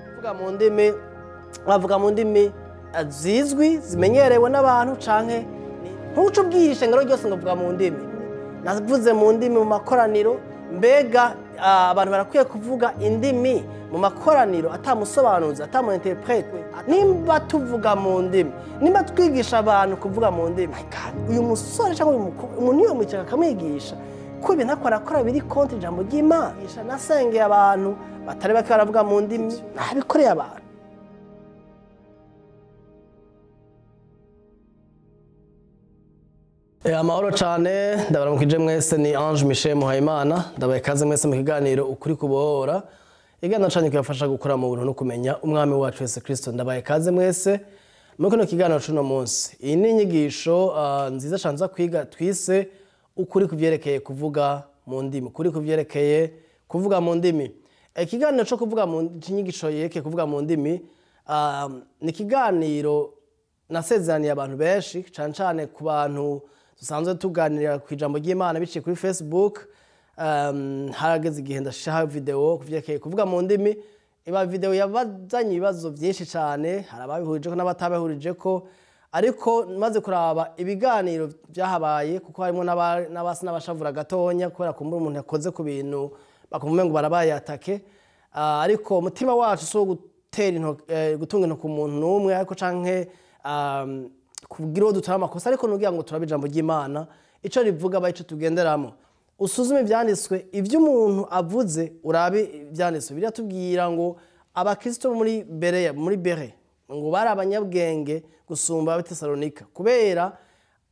Kuvuga mu ndimi, bavuga mu ndimi zizwi zimenyerewe n'abantu canke ntuce ubwira ishengero ryose ngo vuga mu ndimi. Navuze mu ndimi mu makoraniro, mbega abantu barakwiye kuvuga indimi mu makoraniro atamusobanuzi, atamu interprete. Nimba tuvuga mu ndimi, nimba twigisha abantu kuvuga mu ndimi, uyu musore cyangwa uyu mukobwa, umuntu iyo mwicara akamwigisha ko ibintu akora akora biri kontra ijambo ry'Imana. Nasengeye abantu batari bake baravuga mu ndimi, nabikoreye abantu. Amahoro cyane, ndabaramukije mwese, ni Ange Michel Muhayimana, ndabaye kaze mwese mu kiganiro Ukuri Kubohora. Iganiro cyane kibafasha gukora mu buntu no kumenya umwami wacu Yesu Kristo. Ndabaye kaze mwese muri kino kiganiro cuno munsi. Iyi ni inyigisho nziza cyane za kwiga twise ukuri kuvyerekeye kuvuga mu ndimi, ukuri kuvyerekeye kuvuga mu ndimi. Ikiganiro cyo kuvuga mu inyigisho yerekeye kuvuga mu ndimi ni ikiganiro nasezeraniye abantu benshi, cyane cyane ku bantu dusanzwe tuganira ku ijambo ry'Imana biciye kuri Facebook. Harageze igihe ndashaha video kuvyerekeye kuvuga mu ndimi. Iba video yabazanye ibibazo byinshi cyane, hari ababihurije ko n'abatabihurije ko, ariko maze kuraba ibiganiro byahabaye kuko harimo n'abasa n'abashavura gatonya kubera kumbura umuntu yakoze ku bintu bakumva ngo barabaye atake. Ariko umutima wacu so gutera gutunga intoki umuntu n'umwe, ariko canke kugira uwo dutara amakosa, ariko nugira ngo turabe ijambo ry'Imana ico rivuga abaye ico tugenderamo. Usuzume ivyanditswe, ivyo umuntu avuze urabe ivyanditswe. Biratubwira ngo abakristo muri Berea, muri Bere, ngo bari abanyabwenge gusumba abatesalonika, kubera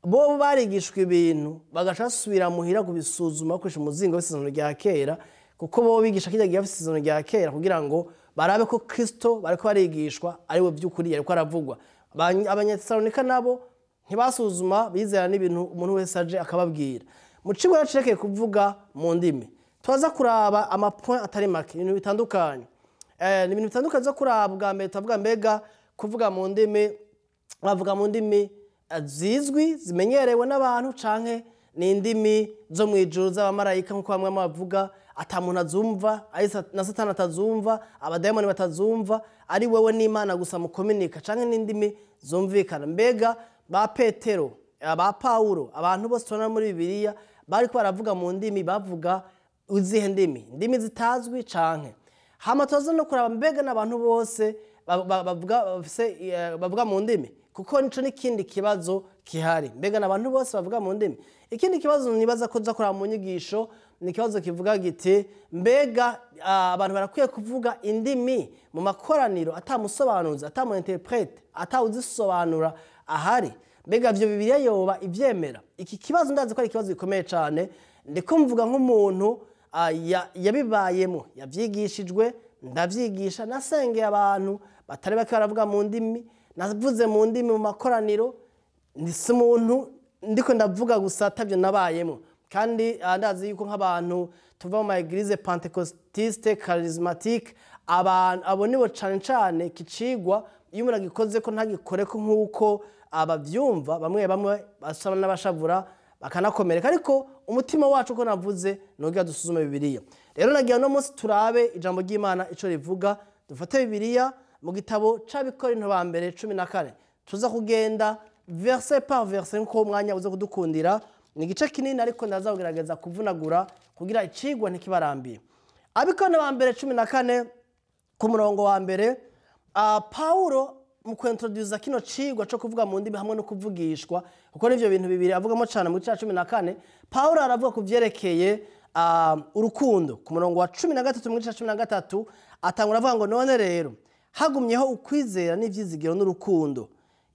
bo barigishwa ibintu bagaca basubira muhira kubisuzuma bakoresha umuzingo w'isezerano rya kera, kuko bo bigisha kirya gihe isezerano rya kera kugira ngo barabe ko Kristo bariko barigishwa ari we by'ukuri yariko aravugwa. Abanyatesalonika nabo ntibasuzuma, bizera n'ibintu umuntu wese aje akababwira. Mu kigo yacirekeye kuvuga mu ndimi, twaza kuraba ama point atari make, ibintu bitandukanye. Ni ibintu bitandukanye zo kuraba. Bwa mbere tuvuga mbega kuvuga mu ndimi, bavuga mu ndimi zizwi zimenyerewe n'abantu canke ni indimi zo mu ijuru z'abamarayika nkuko bamwe bavuga, ata muntu azumva, na Satani atazumva, abadayimoni batazumva, ari wewe n'Imana gusa mukominika, canke n'indimi zumvikana. Mbega ba Petero, ba Paulo, abantu bose tubona muri Bibiliya bariko baravuga mu ndimi, bavuga izihe ndimi? Indimi zitazwi canke hama tuza no kuraba mbega n'abantu bose bavuga mu ndimi, kuko nico n'ikindi kibazo kihari. Mbega n'abantu bose bavuga mu ndimi. Ikindi kibazo nibaza ko tuza kuraba mu nyigisho ni ikibazo kivuga giti mbega abantu barakwiye kuvuga indimi mu makoraniro atamusobanuzi, atamu interprete, atawuzisobanura ahari. Mbega ivyo Bibiliya yoba ivyemera? Iki kibazo ndazi ko ari ikibazo gikomeye cane. Ndiko mvuga nk'umuntu yabibayemo, yavyigishijwe, ndavyigisha, nasengeye abantu batari bake baravuga mu ndimi, navuze mu ndimi mu makoraniro, si umuntu ndiko ndavuga gusa atavyo nabayemo. Kandi ndazi yuko nk'abantu tuva mu ma église pentecôtiste charismatique, abantu abo nibo cane cane kicigwa iyo umuntu agikoze ko ntagikore ko nkuko abavyumva, bamwe bamwe basaba n'abashavura bakanakomereka, ariko umutima wacu ko navuze nugira dusuzume Bibiliya. Rero nagira no munsi turabe ijambo ry'Imana ico rivuga. Dufate Bibiliya mu gitabo c'Abikorinto ba mbere 14, tuza kugenda verset par verset nko umwanya uza kudukundira. Ni igice kinini ariko ndaza kugerageza kuvunagura kugira icigwa ntikibarambiye. Abikorinto ba mbere 14 ku murongo wa mbere, Paulo mu kwintroduza kino cigwa co kuvuga mu ndimi hamwe no kuvugishwa, kuko nivyo bintu bibiri avugamo cyane mu gice ca 14. Paulo aravuga ku vyerekeye urukundo. Ku murongo wa 13 mu gice ca 13 atangura avuga ngo none rero hagumyeho ukwizera n'ivyizigiro n'urukundo,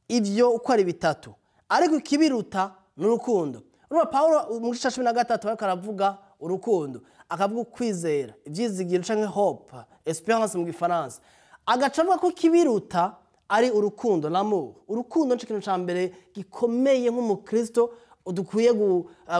ivyo uko ari bitatu, ariko ikibiruta n'urukundo. Urumva Paulo mu gice ca 13 ariko aravuga urukundo, akavuga ukwizera, ivyizigiro canke hope, espérance mu gifaransa, agaca avuga ko ikibiruta ari urukundo, l'amour. Urukundo nico kintu ca mbere gikomeye nk'umukristo dukwiye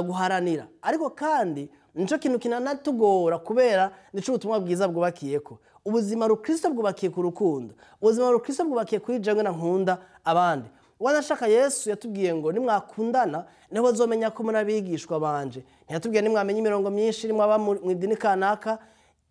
guharanira, ariko kandi nico kintu kinanatugora kubera nico ubutumwa bwiza bwubakiyeko. Ubuzima rukristo bwubakiye ku rukundo, ubuzima rukristo bwubakiye kuri jewe na nkunda abandi. Wanashaka Yesu yatubwiye ngo nimwakundana niho bazomenya ko muri abigishwa banje. Ntiyatubwiye nimwamenya imirongo myinshi, nimwaba mu idini kanaka.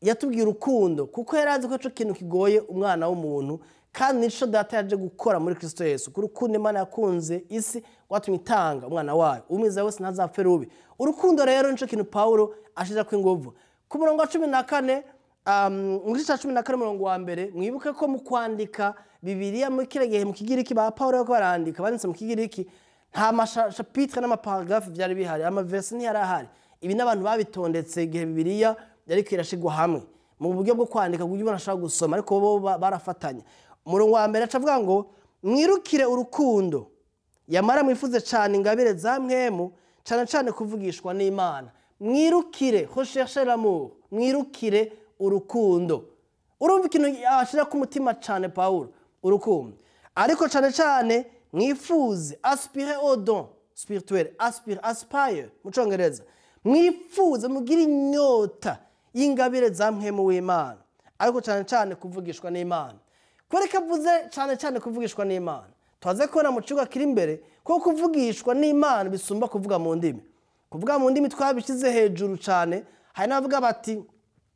Yatubwiye urukundo, kuko yari azi ko ico kintu kigoye umwana w'umuntu, kandi nico Data yaje gukora muri Kristo Yesu. Kuko urukundo Imana yakunze isi rwatumye itanga umwana wayo, umwizera wese ntazapfe rubi. Urukundo rero nico kintu Paulo ashirako inguvu. Ku murongo wa 14, mu gice ca 14 umurongo wa mbere, mwibuke ko mu kwandika Bibiliya muri kiriya gihe mu Kigiriki ba Paulo bariko barandika, banditse mu Kigiriki, nta mashapitre n'amaparagraphe vyari bihari, amaverse ntiyari ahari. Ibi n'abantu babitondetse igihe Bibiliya yariko irashigwa hamwe mu buryo bwo kwandika, kuburyo umuntu ashobora gusoma, ariko bo barafatanya. Umurongo wa mbere aca avuga ngo mwirukire urukundo, yamara mwifuze cane ingabire za mpwemu, cane cane kuvugishwa n'Imana. Mwirukire, recherchez l'amour, mwirukire urukundo. Urumva ikintu ashira ku mutima cane Paulo, urukundo. Ariko cane cane mwifuze, aspirez au don spirituel, aspire, aspire mu congereza. Mwifuze, mugire inyota y'ingabire za mpwemu w'Imana, ariko cane cane kuvugishwa n'Imana. Kwereka avuze cane cane kuvugishwa n'Imana, twaze kubona mu cigwa kiri imbere ko kuvugishwa n'Imana bisumba kuvuga mu ndimi. Kuvuga mu ndimi twabishize hejuru cane. Hari n'abavuga bati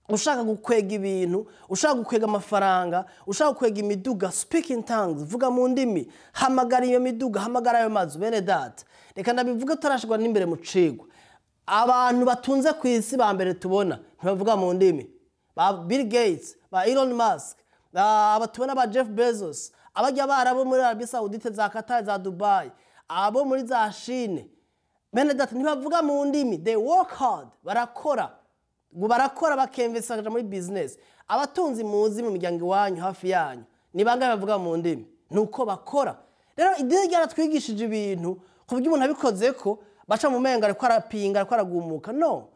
ushaka gukwega ibintu, ushaka gukwega amafaranga, ushaka gukwega imiduga, speak in tongues, vuga mu ndimi, hamagara iyo miduga, hamagara ayo mazu. Bene Data, reka ndabivuge tutarashirwa n'imbere mu cigwa. Abantu batunze ku isi ba mbere tubona ntibavuga mu ndimi, ba Bill Gates, ba Elon Musk, aba tubona ba Jeff Bezos, abajya barabo muri Arabie Saoudite, za Qatar, za Dubai, abo muri za Chine. Bene Data, ntibavuga mu ndimi, they work hard, barakora. Barakora bakemvesa bakaja muri business. Abatunzi muzi mu miryango iwanyu hafi yanyu ni bangahe bavuga mu ndimi? Nuko bakora. Rero idini ryaratwigishije ibintu ku buryo umuntu abikoze ko baca mu menga ariko arapinga, ariko aragumuka. No,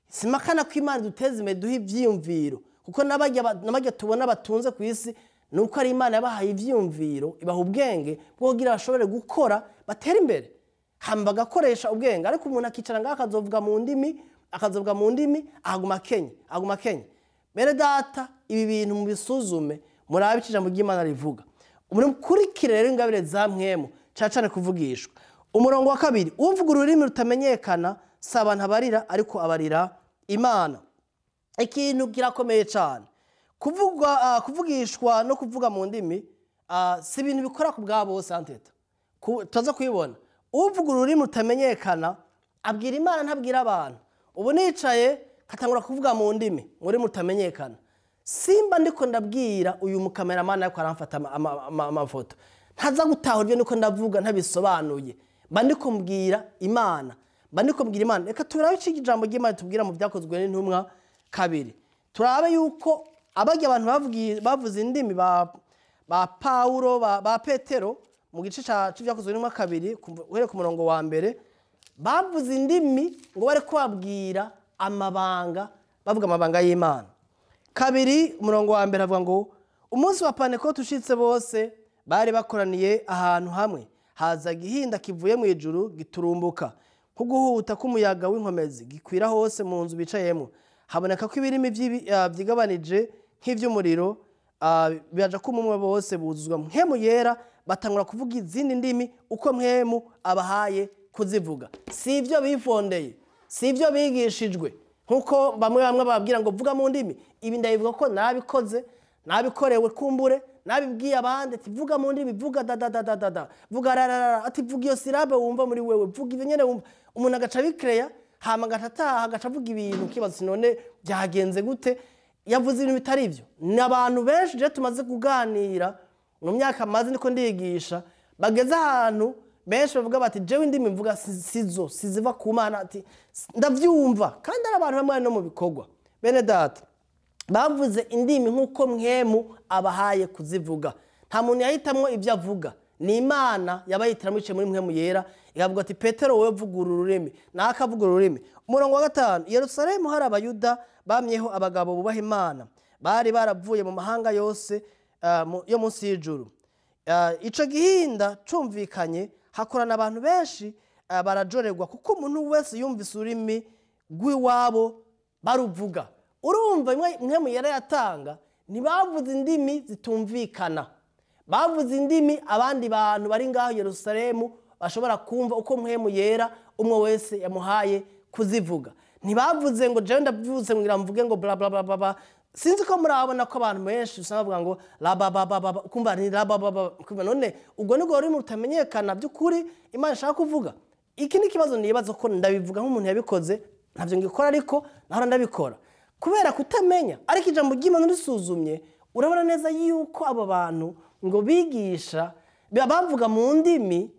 simakana ko Imana iduteza imbere, duha ivyiyumviro, kuko n'abajya tubona batunze ku isi nuko ari Imana yabahaye ivyiyumviro, ibaha ubwenge bwo kugira bashobore gukora batere imbere, hama bagakoresha ubwenge. Ariko umuntu akicara ngaho akazovuga mu ndimi, akazovuga mu ndimi, ahaguma Kenya, ahaguma Kenya. Bene Data, ibi bintu mubisuzume, murabe ico ijambo ry'Imana rivuga. Mukurikire rero ingabire za mpwemu, cane cane kuvugishwa. Umurongo wa 2, uvuga ururimi rutamenyekana si abantu abarira, ariko abarira Imana. Ikintu kirakomeye cane. Kuvugishwa no kuvuga mu ndimi, si ibintu bikora ku bwa bose anteta. Tuza kubibona. Uvuga ururimi rutamenyekana abwira Imana, ntabwira abantu. Ubu nicaye katangura kuvuga mu ndimi, ururimi rutamenyekana, simba ndiko ndabwira uyu mukameramani ariko aramfata amafoto, ntaza gutahura ibyo ndiko ndavuga ntabisobanuye. Mba ndiko mbwira Imana, mba ndiko mbwira Imana. Reka turabe ico ijambo ry'Imana tubwira mu Vyakozwe n'Intumwa 2. Turabe yuko abajya abantu bavuze indimi ba Paulo, ba Petero, mu gice c'Ivyakozwe n'Intumwa 2, uhereye ku murongo wa mbere, bavuze indimi ngo bari kubabwira amabanga, bavuga amabanga y'Imana. 2 umurongo wa mbere avuga ngo umunsi wa Pentekote ushitse bose bari bakoraniye ahantu hamwe, haza igihinda kivuye mu ijuru giturumbuka nko guhuta k'umuyaga w'inkomezi, gikwira hose mu nzu bicayemo. Haboneka ko ibirimi vyigabanije nk'ivy'umuriro, biraja ko umwe bose buzuzwa mpwemu yera, batangura kuvuga izindi ndimi uko mpwemu abahaye kuzivuga. Si ivyo bifondeye, si ivyo bigishijwe, nkuko bamwe bamwe bababwira ngo vuga mu ndimi. Ibi ndabivuga ko nabikoze, nabikorewe kumbure, nabibwiye abandi ati vuga mu ndimi, vuga da da da da da da, vuga ra ra ra, ati vuga iyo syllabe wumva muri wewe, vuga ibyo nyene wumva. Umuntu agaca abikreya, hama agaca ataha, agaca avuga ibintu ukibaza none byagenze gute, yavuze ibintu bitari ivyo. Ni abantu benshi je tumaze kuganira mu myaka maze niko ndigisha, bageze ahantu benshi bavuga bati jewe indimi mvuga sizo, siziva ku Mana, ati ndavyumva. Kandi ari abantu bamwe no mu bikorwa. Bene Data, bavuze indimi nkuko mpwemu abahaye kuzivuga. Nta muntu yahitamwo ivyo avuga, ni Imana yabahitiramo iciye muri mpwemu yera, ikavuga ati Petero wowe vuga uru rurimi, nawe akavuga uru rurimi. Umurongo wa 5, i Yerusalemu hari Abayuda bamyeho abagabo bubaha Imana, bari baravuye mu mahanga yose yo munsi y'ijuru. Ico gihinda cumvikanye, hakorana abantu benshi, barajorerwa, kuko umuntu wese yumvise ururimi rw'iwabo baruvuga. Urumva mpwemu yera yatanga, ntibavuze indimi zitumvikana, Bavuze indimi abandi bantu bari ngaho Yerusalemu bashobora kumva uko Mpwemu Yera umwe wese yamuhaye kuzivuga. Ntibavuze ngo jewe ndavuze ngira mvuge ngo bla bla bla bla. Sinzi ko murabona ko abantu benshi usanga bavuga ngo la ba ba ba ba, kumva ni la ba ba ba, kumva none ubwo nibwo rurimi rutamenyekana by'ukuri Imana ishaka kuvuga. Iki ni ikibazo nibaza ko ndabivuga nk'umuntu yabikoze, ntabyo ngikora ariko nahora ndabikora kubera kutamenya. Ariko ijambo ry'Imana urisuzumye urabona neza yuko abo bantu ngo bigisha bavuga mu ndimi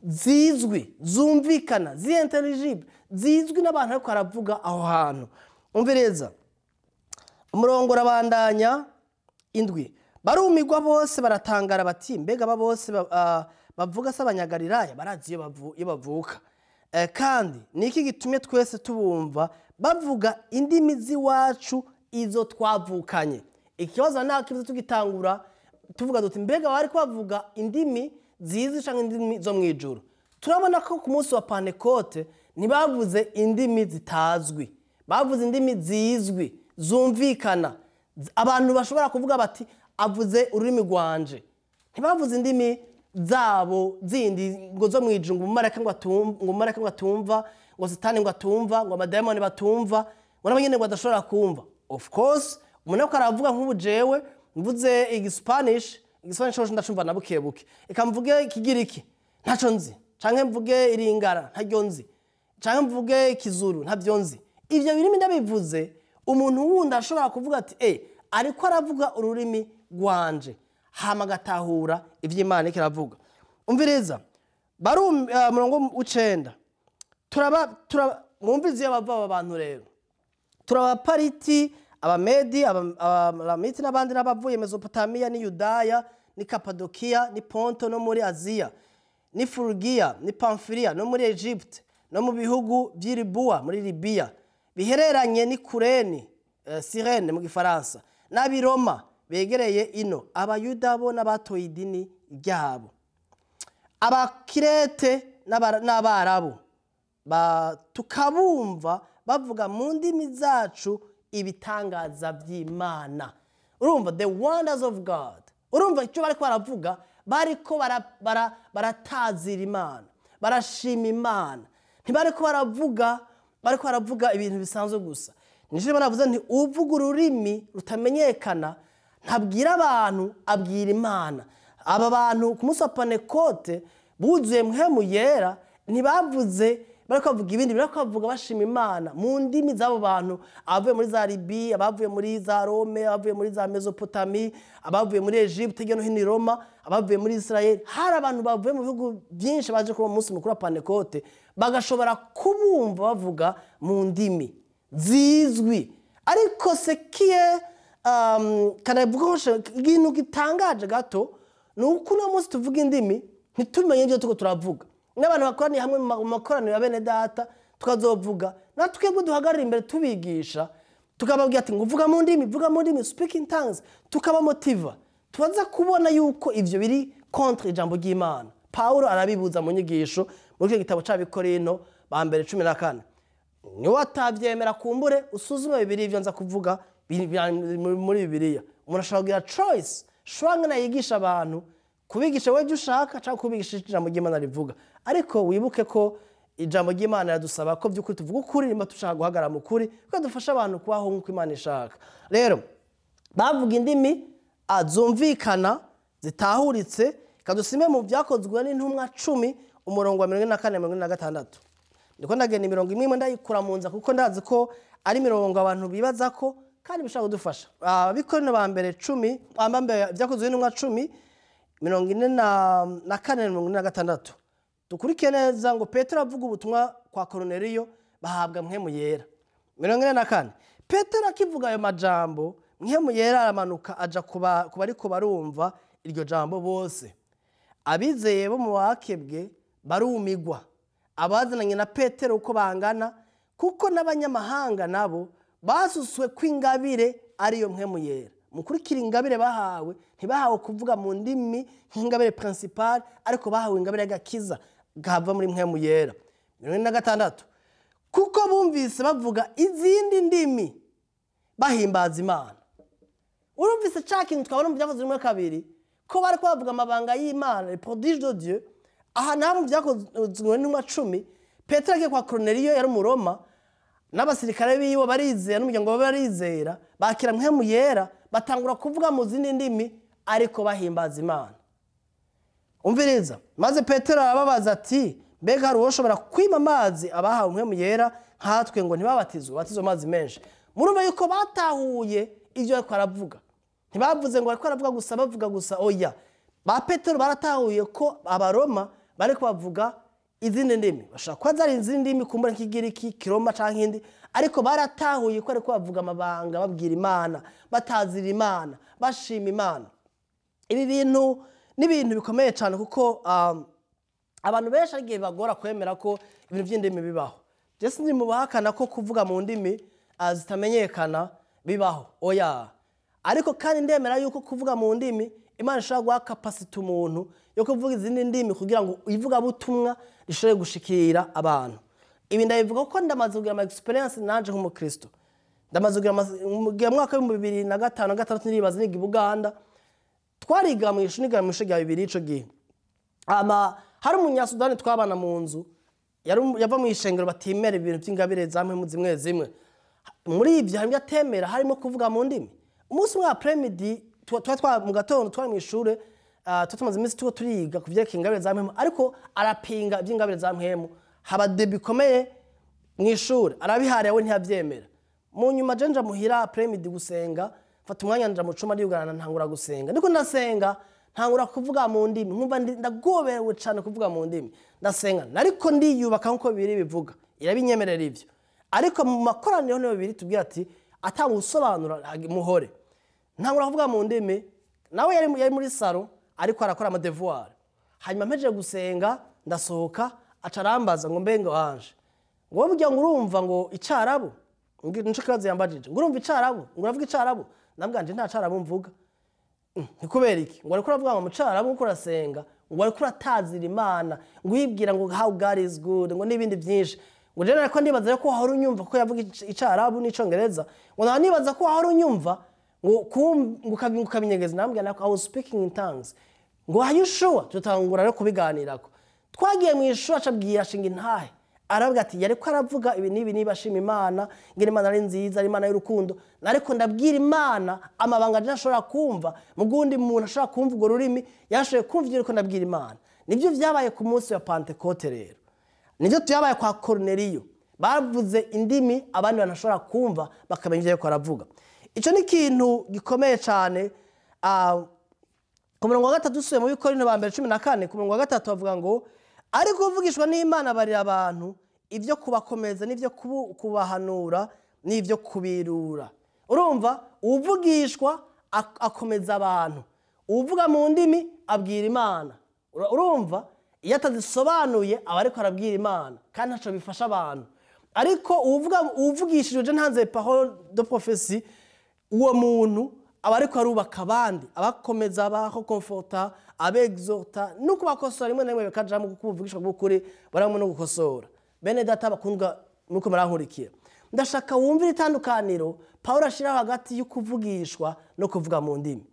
zizwi, zumvikana, zi-intelligible, zizwi n'abantu ariko aravuga aho hantu. Umvireza umurongo urabandanya 7. Barumigwa bose baratangara bati mbega aba bose bavuga se Abanyagalilaya barazi iyo bavuka. Kandi niki gitumye twese tubumva bavuga indimi z'iwacu izo twavukanye. Ikibazo nta kibazo tugitangura tuvuga duti mbega bari bavuga indimi zizi canke indimi zo mwijuru. Turabona ko ku munsi wa Pentecote ntibavuze indimi zitazwi, bavuze indimi zizwi zumvikana, abantu bashobora kuvuga bati avuze ururimi rwanje. Ntibavuze indimi zabo zindi ngo zo mwijuru, ngo umumarayika ngo atumva, ngo umumarayika ngo atumva, ngo satani ngo atumva, ngo amadayimoni batumva, ngo nabo nyene ngo badashobora kumva. Of course umuntu ariko aravuga nk'ubu jewe mvuze igispanish, igispanish cyo ndacumva na buke buke, eka mvuge ikigiriki ntaco nzi, canke mvuge iringara ntaryo nzi, canke mvuge ikizuru ntavyo nzi. Ivyo birimi ndabivuze, umuntu wundi ashobora kuvuga ati ariko aravuga ururimi rwanje, hama agatahura ivyo Imana iriko iravuga. Umviriza murongo 9. Turaba mwumvize iyo bava aba bantu rero. Turaba Pariti, Abamedi, Abalamiti n'abandi n'abavuye Mesopotamiya ni Yudaya ni Kapadokiya ni Ponto no muri Aziya ni Furugiya ni Pamfiliya no muri Egypte no mu bihugu by'Iribuwa muri Libiya bihereranye ni Kureni, Sirene mu Gifaransa, n'ab'i Roma begereye ino, Abayuda bo n'abatoye idini ryabo, Abakirete n'Abarabu, tukabumva bavuga mu ndimi zacu ibitangaza by'Imana. Urumva the wonders of God. Urumva icyo bariko baravuga, bariko baratazira Imana, barashima Imana. Ntibariko baravuga, bariko baravuga ibintu bisanzwe gusa. Nico baravuze nti uvuga ururimi rutamenyekana ntabwira abantu, abwira Imana. Aba bantu ku munsi wa Pentecote buzuye Mpwemu Yera, ntibavuze bariko bavuga ibindi, bariko bavuga bashima Imana mu ndimi z'abo bantu, abavuye muri za Libiya, abavuye muri za Rome, abavuye muri za Mesopotami, abavuye muri Egypte hirya no hino i Roma, abavuye muri Israel. Hari abantu bavuye mu bihugu byinshi baje kuba umunsi mukuru wa Pentecote, bagashobora kubumva bavuga mu ndimi zizwi. Ariko sekiye kanavuga ikintu gitangaje gato, ni uko uno munsi tuvuga indimi ntitumenye ibyo turiko turavuga. N'abantu bakoraniye hamwe mu makoraniro ya bene data tukazovuga, natwe twebwe duhagarara imbere tubigisha, tukababwira ati ngo vuga mu ndimi, vuga mu ndimi, speak in tongues, tukabamotiva. Tubaza kubona yuko ivyo biri contre ijambo ry'Imana. Paulo arabibuza mu nyigisho muri icyo gitabo c'Abikorino ba mbere 14. Niwe atavyemera kumbure usuzume Bibiliya, ivyo nza kuvuga muri Bibiliya. Umuntu ashobora kugira choice, shwanga na yigisha abantu, kubigisha wewe ibyo ushaka cyangwa kubigisha ijambo ry'Imana rivuga. Ariko wibuke ko ijambo ry'Imana riradusaba ko by'ukuri tuvuga ukuri, nimba dushaka guhagarara mu kuri, kuko dufasha abantu kubaho nk'uko Imana ishaka. Rero bavuga indimi zumvikana zitahuritse. Kadusime mu byakozwe n'intumwa 10 umurongo wa 44 46. Ndiko ndagenda imirongo imwe imwe ndayikura mu nza kuko ndazi ko ari imirongo abantu bibaza ko kandi bishaka kudufasha. Abikorino ba mbere 10, ambambe byakozwe n'intumwa 10 44 46. Dukurike neza ngo Petero avuga ubutumwa kwa Korneliyo bahabwa Mpwemu Yera. 44. Petero akivuga ayo majambo, Mpwemu Yera aramanuka aja kuba bariko barumva iryo jambo bose. Abizeye bo mu bakebwe barumigwa, abazananye na Petero uko bangana, kuko n'abanyamahanga nabo basuswe kw'ingabire ariyo Mpwemu Yera. Mukurikira ingabire bahawe, ntibahawe kuvuga mu ndimi nk'ingabire principale, ariko bahawe ingabire y'agakiza gava muri Mpwemu Yera. 46. Kuko bumvise bavuga izindi ndimi bahimbaza Imana. Urumvise ca kintu twabona mu byakozwe rimwe kabiri, Ko bari bavuga amabanga y'Imana, les prodiges de Dieu. Aha naho byakozwe n'intumwa 10, Petero agiye kwa Korneliyo yari Umuroma n'abasirikare biwe barizera n'umuryango we barizera, bakira Mpwemu Yera, batangura kuvuga mu zindi ndimi ariko bahimbaza Imana. Umviriza, maze Petero arababaza ati: mbega hari uwoshobora kwima amazi abahawe Mpwemu Yera nkatwe ngo ntibabatizwe, batizwe amazi menshi? Murumva yuko batahuye ibyo ariko aravuga. Ntibavuze ngo ariko aravuga gusa, bavuga gusa, oya. Ba Petero baratahuye ko Abaroma bariko bavuga izindi ndimi. Bashobora kuba zari izindi ndimi kumbura nk'Ikigiriki, Kiroma canke indi, ariko baratahuye ko ariko bavuga amabanga, babwira Imana, batazira Imana, bashima Imana. Ibi bintu ni ibintu bikomeye cyane kuko abantu benshi ari igihe bagora kwemera ko ibintu by'indimi bibaho. Je sinzi mu bahakana ko kuvuga mu ndimi zitamenyekana bibaho, oya. Ariko kandi ndemera yuko kuvuga mu ndimi Imana ishobora guha capacité umuntu yo kuvuga izindi ndimi kugira ngo ivugabutumwa rishobore gushikira abantu. Ibi ndabivuga kuko ndamaze kugira ama expérience nanje nk'umukristo. Ndamaze kugira mu mwaka w'ibihumbi bibiri na gatanu na gatandatu niribaza niga i Buganda. Twariga mu ishuri, niga mu ishuri rya bibiri ico gihe. Ama hari umunyasudani twabana mu nzu, yava mu ishengero batimera ibintu by'ingabire za mpwemu zimwe zimwe. Muri ivyo harimo atemera, harimo kuvuga mu ndimi. Umunsi umwe après-midi, mu gatondo twari mu ishure, tuba tumaze iminsi tuko turiga ku vyerekeye ingabire za mpwemu, ariko arapinga ivy'ingabire za mpwemu. Haba débat ikomeye mu ishure, arabiharira we ntiyavyemera. Mu nyuma je nja muhira après-midi gusenga, mfata umwanya nja mu cumba ndiyugarana ntangura gusenga. Ndiko ndasenga, ntangura kuvuga mu ndimi, nkumva ndagoberewe cane kuvuga mu ndimi. Ndasenga, nariko ndiyubaka nkuko Bibiliya bivuga, irabinyemerera ivyo. Ariko mu makoraniro niho Bibiliya itubwira ati atanga ubusobanuro muhore. Ntangura kuvuga mu ndimi, nawe yari muri salon ariko arakora ama devoir. Hanyuma mpejeje gusenga ndasohoka, aca arambaza ngo mbe ngo Ange, ngo burya ngo urumva ngo Icarabu? Nico kibazo yambajije. Ngo urumva Icarabu? Ngo uravuga Icarabu? Ndamubwira nje nta Carabu mvuga. Ni kubera iki? Ngo ariko uravuga ngo mu Carabu uko urasenga, ngo ariko uratazira Imana, ngo uyibwira ngo how God is good, ngo n'ibindi byinshi. Ngo je nariko ndibaza ko wahora unyumva ko yavuga Icarabu n'Icongereza, ngo naba nibaza ko wahora unyumva ngo ngo ukabinyegeza. Ndamubwira nako I was speaking in tongues. Ngo are you sure? Tutangura rero kubiganirako. Twagiye mu ishuri acabwira ashinga intahe. Aravuga ati yariko aravuga ibi n'ibi niba ashima Imana, ngira Imana ari nziza, ari Imana y'urukundo. Nariko ndabwira Imana amabanga je ashobora kumva, mu gundi muntu ashobora kumva urwo rurimi, yashoboye kumva ibyo ariko ndabwira Imana. Nibyo vyabaye ku munsi wa Pentecote rero. Nibyo vyabaye kwa Cornelio. Bavuze indimi abandi banashobora kumva bakamenya ivyo ariko aravuga. Ico ni ikintu gikomeye cane. Ku murongo wa gatatu dusubiye mu Bikorinto ba mbere 14, ku murongo wa gatatu bavuga ngo ariko uvugishwa n'Imana barira abantu ivyo kubakomeza n'ivyo kubahanura n'ivyo kubirura. Urumva uvugishwa akomeza abantu, uvuga mu ndimi abwira Imana. Urumva iyo atazisobanuye aba ariko arabwira Imana kandi ntaco bifasha abantu. Ariko uvugishijwe je ntanze parole de prophétie, uwo muntu aba ariko arubaka abandi, abakomeza, abakonforta, abexhorta no kubakosora rimwe na rimwe bikajamwo, kuko ubuvugishwa bw'ukuri baramwe no gukosora. Bene data bakundwa, nuko murankurikira, ndashaka wumvire itandukaniro Paulo ashiraho hagati y'ukuvugishwa no kuvuga mu ndimi.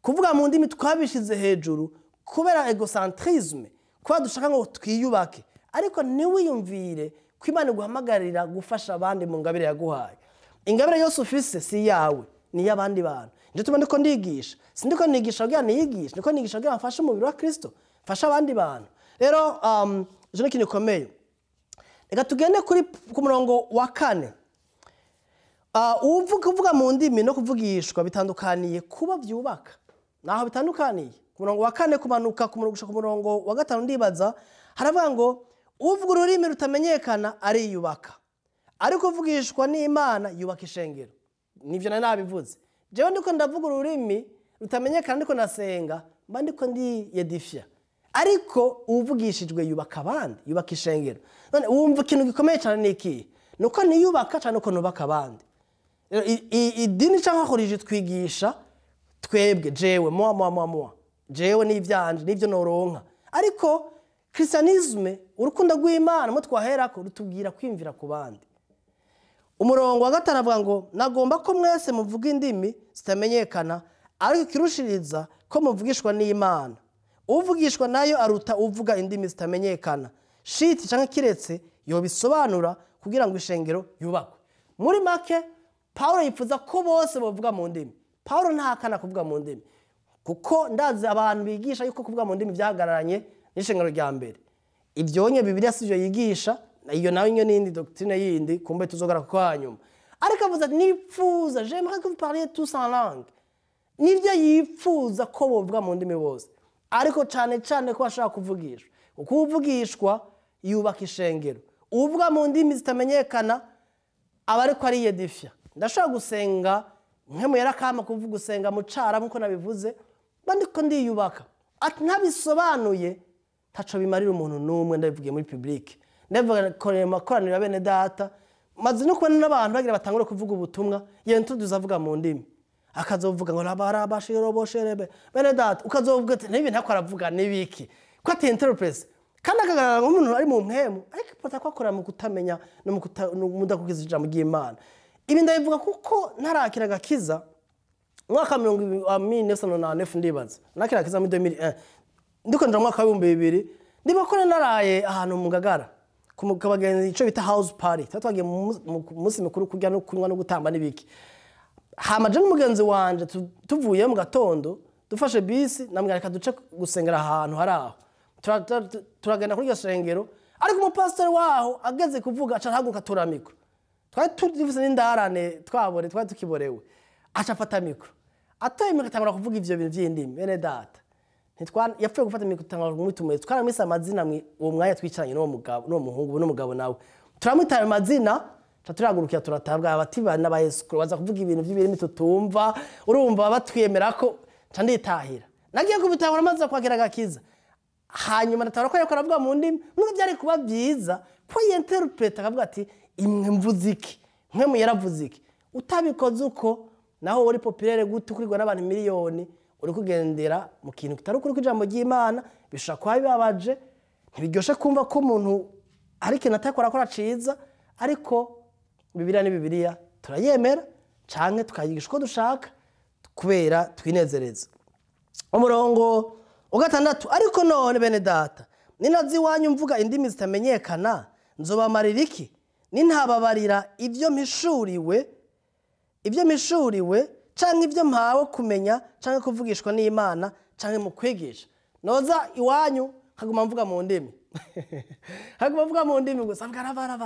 Kuvuga mu ndimi twabishize hejuru kubera égocentrisme, kuba dushaka ngo twiyubake, ariko ntiwiyumvire ko Imana iguhamagarira gufasha abandi mu ngabire yaguhaye. Ingabire yose ufise si yawe, ni iy'abandi bantu. Nje tuma ndiko ndigisha, sindiko nigisha kugira niyigishe, ndiko nigisha kugira mfashe umubiri wa Kristo, mfashe abandi bantu. Rero ico ni ikintu gikomeye. Reka tugende ku murongo wa 4. Uvuga mu ndimi no kuvugishwa bitandukaniye kuba vyubaka. Naho bitandukaniye. Ku murongo wa 4 kumanuka ku murongo ku murongo wa 5 ndibaza, haravuga ngo uvuga ururimi rutamenyekana ariyubaka, ariko uvugishwa n'Imana yubaka ishengero. Nivyo nari nabivuze. Jewe ndiko ndavuga ururimi rutamenyekana ndiko nasenga, mba ndiko ndiyedifya. Ariko uvugishijwe yubaka abandi, yubaka ishengero. None wumva ikintu gikomeye cyane ni iki? Nuko niyubaka cyane uko nubaka abandi. Idini cyangwa religion twigisha twebwe, jewe moi moi moi moi, jewe n'ivyanje n'ivyo noronka. Ariko christianisme, urukundo rw'Imana mwe twaherako rutubwira kwimvira ku bandi. Umurongo wa 5 avuga ngo nagomba ko mwese muvuga indimi zitamenyekana, Ariko ikirushiriza ko muvugishwa n'Imana. Uvugishwa nayo aruta uvuga indimi zitamenyekana. Shiti canke kiretse yobisobanura kugira ngo ishengero yubakwe. Muri make Paulo yifuza ko bose bavuga mu ndimi. Paulo ntahakana kuvuga mu ndimi, kuko ndazi abantu bigisha yuko kuvuga mu ndimi byahagararanye n'ishengero rya mbere. Ivyonye Bibiliya sivyo yigisha, iyo nayo nyo n'indi doctrine yindi kumbe tuzogara ko hanyuma. Ariko avuze ati nifuza, j'aimerais que vous parliez tous en langue. Nivyo yifuza ko bovuga mu ndimi bose, ariko cane cane ko bashaka kuvugishwa. Kuko uvugishwa yubaka ishengero. Uvuga mu ndimi zitamenyekana aba ariko ariyedifya. Ndashobora gusenga nkemu yarakama kuvuga gusenga mu cara nkuko nabivuze, bandiko ndiyubaka. Ati ntabisobanuye taco bimarira umuntu numwe. Ndabivugiye muri public, ndabivuga makoraniro ya bene data, maze no kubona n'abantu bagira batangure kuvuga ubutumwa, yentuduza avuga mu ndimi, akazovuga ngo rabarabashirobosherebe bene data, ukazovuga ati nibi ntako aravuga nibiki ko ati interprete, kandi akagaragara nk'umuntu ari mu mpemu, ariko pota ko akora mu kutamenya no mu kudakukiza ijambo ry'Imana. Ibi ndabivuga kuko ntarakira agakiza mwaka 1999, ndibaza nakira agakiza muri 2001, ndiko nja mu mwaka wa 2000, ndibakora naraye ahantu mu Ngagara ku bagenzi, ico bita house party. Twagiye mu munsi mukuru kurya no kunywa no gutamba n'ibiki. Hama je n'umugenzi wanje tuvuye mu gatondo dufashe bisi, namwe reka duce gusengera ahantu hari aho. Turagenda kuri iryo shengero, ariko umupasiteri waho ageze kuvuga aca arahaguruka atora mikoro. Twari tuvise n'indarane twabore, twari tukiborewe. Aca afata mikoro, atoye mikoro atangura kuvuga ivyo bintu vy'indimi. Bene data, yapfuye gufata mikoro atangura kumwitumira. Twaramwise amazina uwo mwanya twicaranye n'uwo mugabo, n'uwo muhungu, n'umugabo nawe turamwita ayo mazina. Ca turahagurukira turatabwa abatiba n'abayesikuru baza kuvuga ibintu vy'ibirimi tutumva, urumva batwiyemera ko ca nditahira. Nagiye kubitahura maze kwakira agakiza. Hanyuma natahura ko yariko aravuga mu ndimi, nubwo byari kuba byiza ko yinterprete akavuga ati imwe mvuze iki, mwe yaravuze iki. Utabikoze uko naho uri populaire gute ukurirwa n'abantu miliyoni, uri kugendera mu kintu kitari ukuri kw'ijambo ry'Imana, bishobora kuba bibabaje, ntibiryoshe kumva ko umuntu hari ikintu atakora akora ciza, ariko Bibiliya ni Bibiliya, turayemera canke tukayigisha uko dushaka kubera twinezereza. Umurongo wa 6, ariko none bene data, ninazi iwanyu mvuga indimi zitamenyekana, nzobamarira iki? Nintababarira ivyo mpishuriwe, ibyo mpishuriwe canke ibyo mpawe kumenya canke kuvugishwa n'Imana canke mu kwigisha. Noza iwanyu nkaguma mvuga mu ndimi, nkaguma mvuga mu ndimi gusa, nkavuga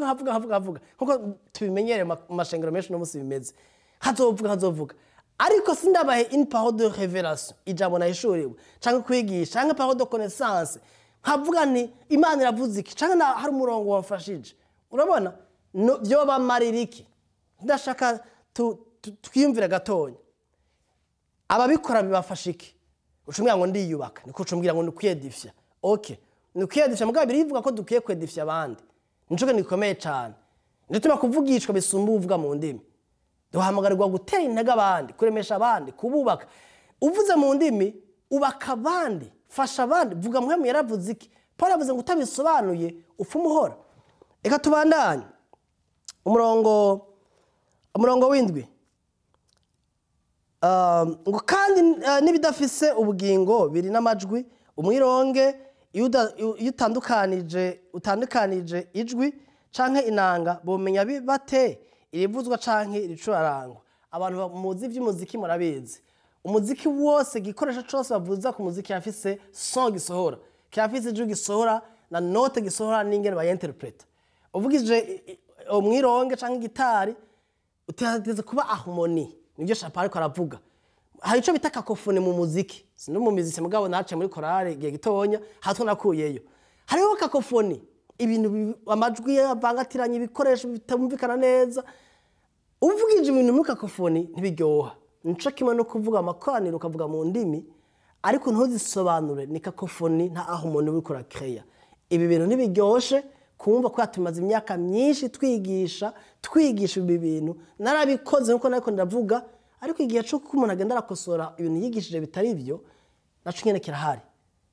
nkavuga nkavuga nkuko tubimenyereye mu mashengero menshi no musi bimeze, nkazovuga, ariko sindabahe une parole de révélation, ijambo nahishuriwe canke kwigisha canke parole de connaissance, nkavuga nti Imana iravuze iki canke hari umurongo wamfashije. Urabona vyobamarira iki? Ndashaka twiyumvire gatonya. Ababikora bibafasha iki? Ucumbwira ngo ndiyubaka, niko ucumbwira ngo nikwiyedifya. Okay, nikwiyedifya mugabo birivuga ko dukwiye kwedifya abandi. Nico kintu gikomeye cane. Nituma kuvugishwa bisumba uvuga mu ndimi. Duhamagarirwa gutera intege abandi, kuremesha abandi, kububaka. Uvuze mu ndimi ubaka abandi, fasha abandi, vuga muhemu yaravuze iki. Paul yavuze ngo utabisobanuye upfa umuhora. Reka tubandanye. Umurongo w'indwi. Ngo kandi n'ibidafise ubugingo biri n'amajwi, umwironge iyo utandukanije ijwi canke inanga bomenya bate irivuzwa canke iricurarangwa. Abantu muzi ivy'umuziki murabizi. Umuziki wose, igikoresho cose bavuza ku muziki yafise son gisohora, kirafise ijwi gisohora na note gisohora n'ingene bayinterpreta. Uvugije umwironge canke gitari utegereza kuba harmonie. Nibyo Chapal ariko aravuga. Hari ico bita cacophonie mu muziki. Sindi mu muziki mugabo nace muri chorale igihe gitonya hatwo nakuyeyo. Hariho cacophonie, ibintu amajwi avangatiranye, ibikoresho bitumvikana neza. Uvugije ibintu muri cacophonie ntibiryoha. Nico kimwe no kuvuga amakoraniro ukavuga mu ndimi ariko ntuzisobanure, ni cacophonie, nta harmonie uriko urakreya. Ibi bintu ntibiryoshe kumva ko yatumaze imyaka myinshi twigisha ibi bintu. Narabikoze nkuko nariko ndavuga, ariko igihe cyo umuntu agenda arakosora ibintu yigishije bitari byo naco nyene kirahari.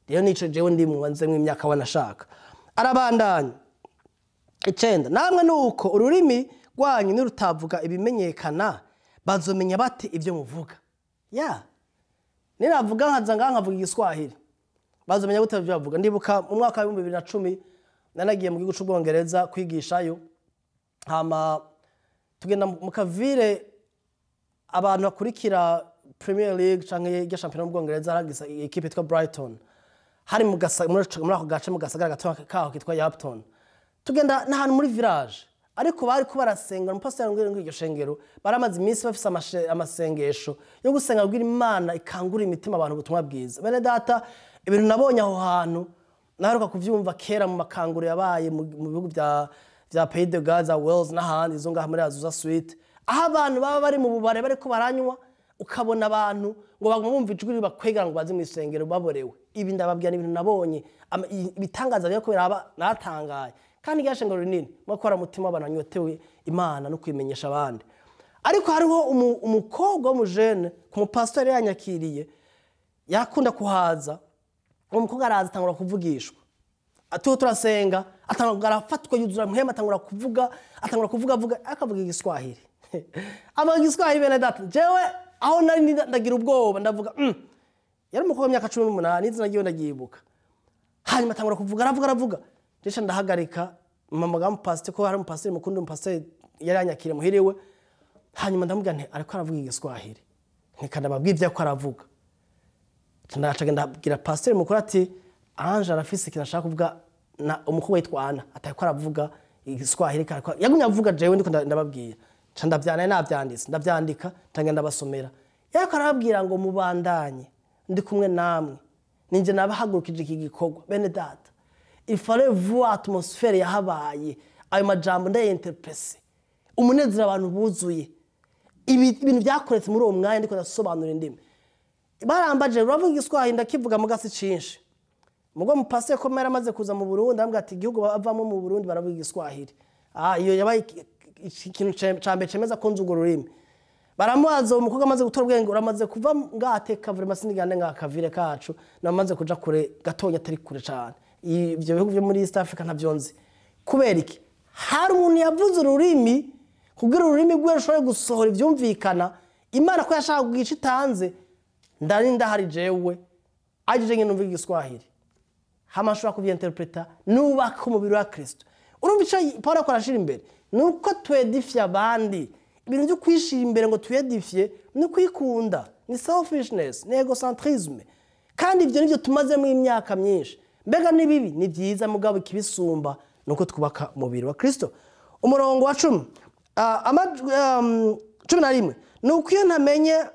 Rero nico jewe ndi mubanze mu imyaka wanashaka. Arabandanya 9, namwe nuko ururimi rwanyu nirutavuga ibimenyekana bazomenya bate ibyo muvuga. Ya ninavuga nkaza ngaha nkavuga igiswahili, bazomenya gute ibyo bavuga? Ndibuka mu mwaka wa 2010 nanagiye mu gihugu c'Ubwongereza kwigishayo, hama tugenda mu kavire abantu bakurikira Premier League canke irya shampiyona mu Bwongereza, haragisa ikipe yitwa Brighton, hari muri ako gace mu gasagara gato kaho kitwa Yapton. Tugenda n'ahantu muri village, ariko bari ko barasenga. Umupasiteri ngo iryo shengero baramaze iminsi bafise amasengesho yo gusenga kugira Imana ikangura imitima abantu ubutumwa bwiza. Bene data, ibintu nabonye aho hantu naheruka kuvyumva kera mu makanguro yabaye mu bihugu vya Pays de Galles, Wales n'ahandi, izo ngaha muri Azusa Street, aho abantu baba bari mu bubare bariko baranywa, ukabona abantu ngo baguma bumva ijwi ribakwegera ngo baze mu isengero baborewe. Ibi ndababwira ni ibintu nabonye, ibitangaza biriko biraba, natangaye. Kandi iryo shengero rinini mwakora umutima w'abantu banyotewe Imana no kwimenyesha abandi. Ariko hariho umukobwa w'umujene ku mupasitori yanyakiriye, yakunda kuhaza. Uwo mukobwa araza atangura kuvugishwa, atuho turasenga, atangura arafatwa, yuzura mpwema, atangura kuvuga, atangura kuvuga, avuga, akavuga igiswahili, avuga igiswahili. Bene data, jewe aho nari ndagira ubwoba, ndavuga yari umukobwa w'imyaka 18, izina ryiwe ndaryibuka. Hanyuma atangura kuvuga, aravuga, aravuga, ndetse ndahagarika mama ga mupasiteri, ko hari umupasiteri mukunda, umupasiteri yari yanyakiriye muhiriwe. Hanyuma ndamubwira nti ariko aravuga igiswahili, ntika ndababwira ibyo ko aravuga. Ndaca ndabwira pasiteri mukuru ati Ange arafise ikintu ashaka kuvuga na umukobwa yitwa Anna, atariko aravuga igiswahili, kariko yagumye avuga, jewe ndiko ndababwira. Nca ndavyana, navyanditse, ndavyandika, nca ndabasomera. Yariko arababwira ngo mubandanye, ndi kumwe namwe, ninjye nabahagurukije iki gikorwa. Bene data, il fallait voir atmosphère yahabaye. Ayo majambo ndayinterprese, umunezero abantu buzuye, ibintu byakoretse muri uwo mwanya ndiko ndasobanura indimi. Barambaje uravuga igiswahili, ndakivuga mu gasi cinshi. Mugo mupasiteri ko mera amaze kuza mu Burundi, arambwira ati igihugu bavamo mu Burundi baravuga igiswahili. Iyo yabaye ikintu ca mbere cemeza ko nzi urwo rurimi. Baramubaza uwo mukobwa amaze gutora ubwenge, uramaze kuva ngateka vraiment sinigande ngakavire kacu, namaze kuja kure gatonya, atari kure cane, ivyo bihugu vyo muri East Africa ntavyo nzi. Kubera iki? Hari umuntu yavuze ururimi kugira ururimi rwe rushobore gusohora ivyumvikana Imana ko yashaka kugisha itanze. Ndari ndahari jewe aje nyine numva igiswahili, hama nshobora kuvyinterpreta, nubaka umubiri wa Kristo. Urumva ico Paul akora ashira imbere nuko twedifye abandi. Ibintu byo kwishira imbere ngo twedifye ni kwikunda, ni selfishness, ni egocentrisme, kandi ivyo nivyo tumazemo imyaka myinshi. Mbega ni bibi? Ni byiza, mugabo ikibisumba nuko twubaka umubiri wa Kristo. Umurongo wa 10, 11: nuko iyo ntamenye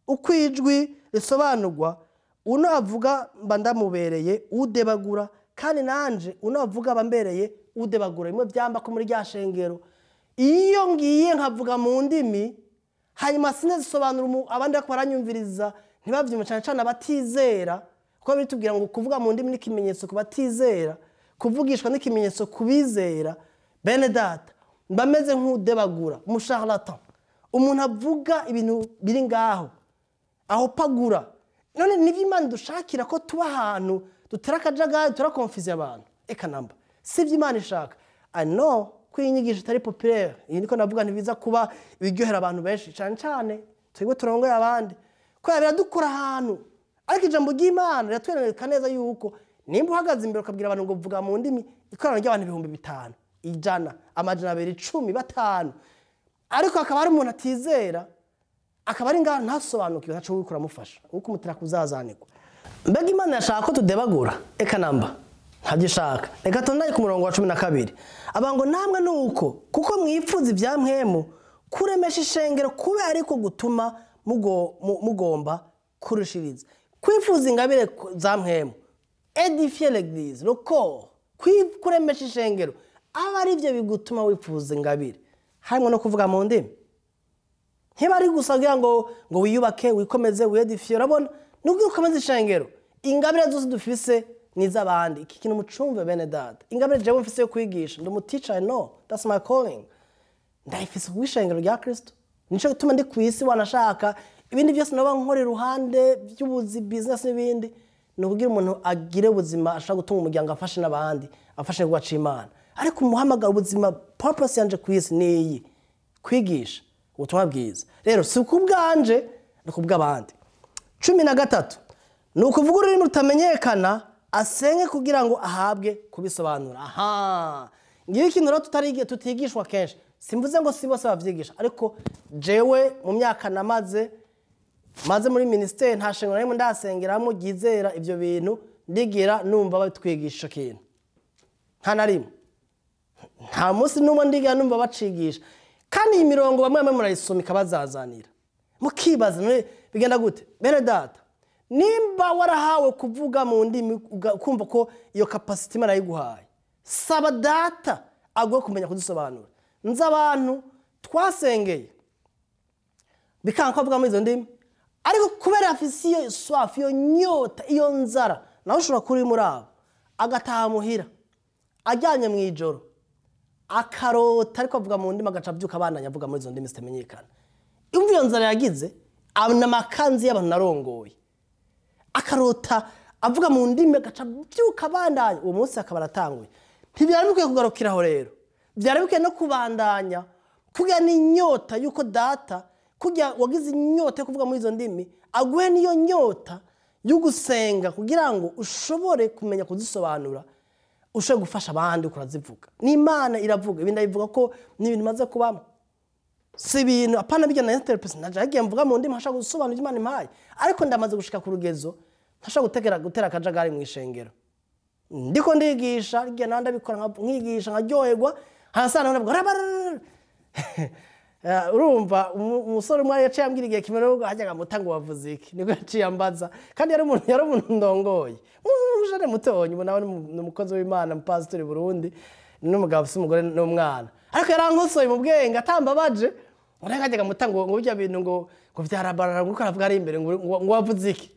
uko ijwi risobanurwa, uno avuga mba ndamubereye udebagura, kandi nanje uno avuga aba mbereye udebagura. Bimwe byamba ko muri rya shengero, iyo ngiye nkavuga mu ndimi hanyuma sinazisobanura, abandi bariko baranyumviriza ntibavyumve, cane cane abatizera, kuko bitubwira ngo kuvuga mu ndimi n'ikimenyetso ku batizera, kuvugishwa n'ikimenyetso ku bizera. Bene data, mba meze nk'udebagura, umucharlatan, umuntu avuga ibintu biri ngaho aho pagura. None nivyo Imana dushakira ko tuba ahantu dutera akajagari, turakonfize abantu? Eka namba, sivyo Imana ishaka. I know ko iyi nyigisho itari populaire, iyi niko navuga ntibiza kuba ibiryohera abantu benshi, cane cane twebwe turongoye abandi, kubera biradukura ahantu. Ariko ijambo ry'Imana riratwereka neza yuko nimba uhagaze imbere ukabwira abantu ngo vuga mu ndimi, ikoraniro ry'abantu 5000, 100, 200, 10, 5, ariko hakaba hari umuntu atizera akaba ari ngaho ntasobanukiwe, ntaco uriko uramufasha, uriko umutera kuzazanirwa. Mbega Imana yashaka ko tudebagura? Eka namba, ntabyo ishaka. Reka tondanye ku murongo wa 12. Aba ngo namwe nuko kuko mwipfuza ibya mpwemu, kuremesha ishengero kube ariko gutuma mugomba kurushiriza kwifuza ingabire za mpwemu, édifier l'église, le corps, kuremesha ishengero aba ari byo bigutuma wifuza ingabire, harimo no kuvuga mu ndimi. Ntiba ari gusa kugira ngo wiyubake, wikomeze, wiyedifiye. Urabona, nubwo ukomeza ishengero, ingabire zose dufise ni iz'abandi. Iki kintu mucumve, bene data. Ingabire jewe mfise yo kwigisha, ndi umuteacher, I know that's my calling, ndayifise kubw'ishengero rya Kristo. Nico gituma ndi ku isi. Wanashaka ibindi byose naba nkora iruhande by'ubuzi, business n'ibindi, ni ukugira umuntu agire ubuzima ashobora gutunga umuryango, afashe n'abandi, afashe guca Imana. Ariko umuhamagaro, ubuzima, purpose yanje ku isi ni iyi: kwigisha ubutumwa bwiza. Rero si kubwanje, ni kubw'abandi. 13 ni ukuvuga ururimi rutamenyekana asenge kugira ngo ahabwe kubisobanura. Aha ngiyo ikintu rero tutigishwa kenshi, simvuze ngo si bose bavyigisha, ariko jewe mu myaka namaze maze muri ministeri nta shengero rimwe ndasengeramo ryizera ivyo bintu ndigira numva batwigisha ikintu, nta na rimwe, nta munsi n'umwe ndigira numva bacigisha. Kandi iyi mirongo bamwe bamwe murayisoma ikabazazanira, mukibaza none bigenda gute? Bene data, nimba warahawe kuvuga mu ndimi ukumva ko iyo capacity Imana yayiguhaye, saba data aguhe kumenya kuzisobanura. Nzi abantu twasengeye bikanga ko avuga muri izo ndimi, ariko kubera afise iyo soif, iyo nyota, iyo nzara, nawe ushobora kuba uri muri abo, agataha muhira ajyanye mu ijoro akarota ariko avuga mu ndimi, agaca abyuka abandanya avuga muri izo ndimi zitamenyekana. Imva iyo nzara yagize amakanzi y'abantu narongoye, akarota avuga mu ndimi agaca abyuka abandanya, uwo munsi akaba aratanguye. Ntibyari bikwiye kugarukiraho rero, byari bikwiye no kubandanya kugira n'inyota y'uko data, kugira wagize inyota yo kuvuga muri izo ndimi, aguhe n'iyo nyota yo gusenga kugira ngo ushobore kumenya kuzisobanura, ushobore gufasha abandi kurazivuga. N'Imana iravuga, ibindi ndabivuga ko ni ibintu maze kubamo, si ibintu apana bijya na interprete naje yagiye mvuga mu ndimi ntashobora gusobanura ibyo Imana impaye, ariko ndamaze gushika ku rugezo ntashobora gutera akajagari mu ishengero. Ndiko ndigisha, igihe nawe ndabikora nkigisha nkaryoherwa, hanyuma ndavuga rabarara. Urumva umusore umwe yaciye ambwira igihe kimwe rero hajyaga muta ngo wavuze iki, niko yaciye ambaza, kandi yari umuntu ndongoye, umujene mutonyi, ubu nawe ni umukozi w'Imana, umupasitori Burundi, n'umugabo afise umugore n'umwana, ariko yarankosoye mu bwenge atambabaje, ngo nawe hajyaga muta ngo burya bintu ngo vyarabarara, ngo uko aravuga ari imbere, ngo wavuze iki.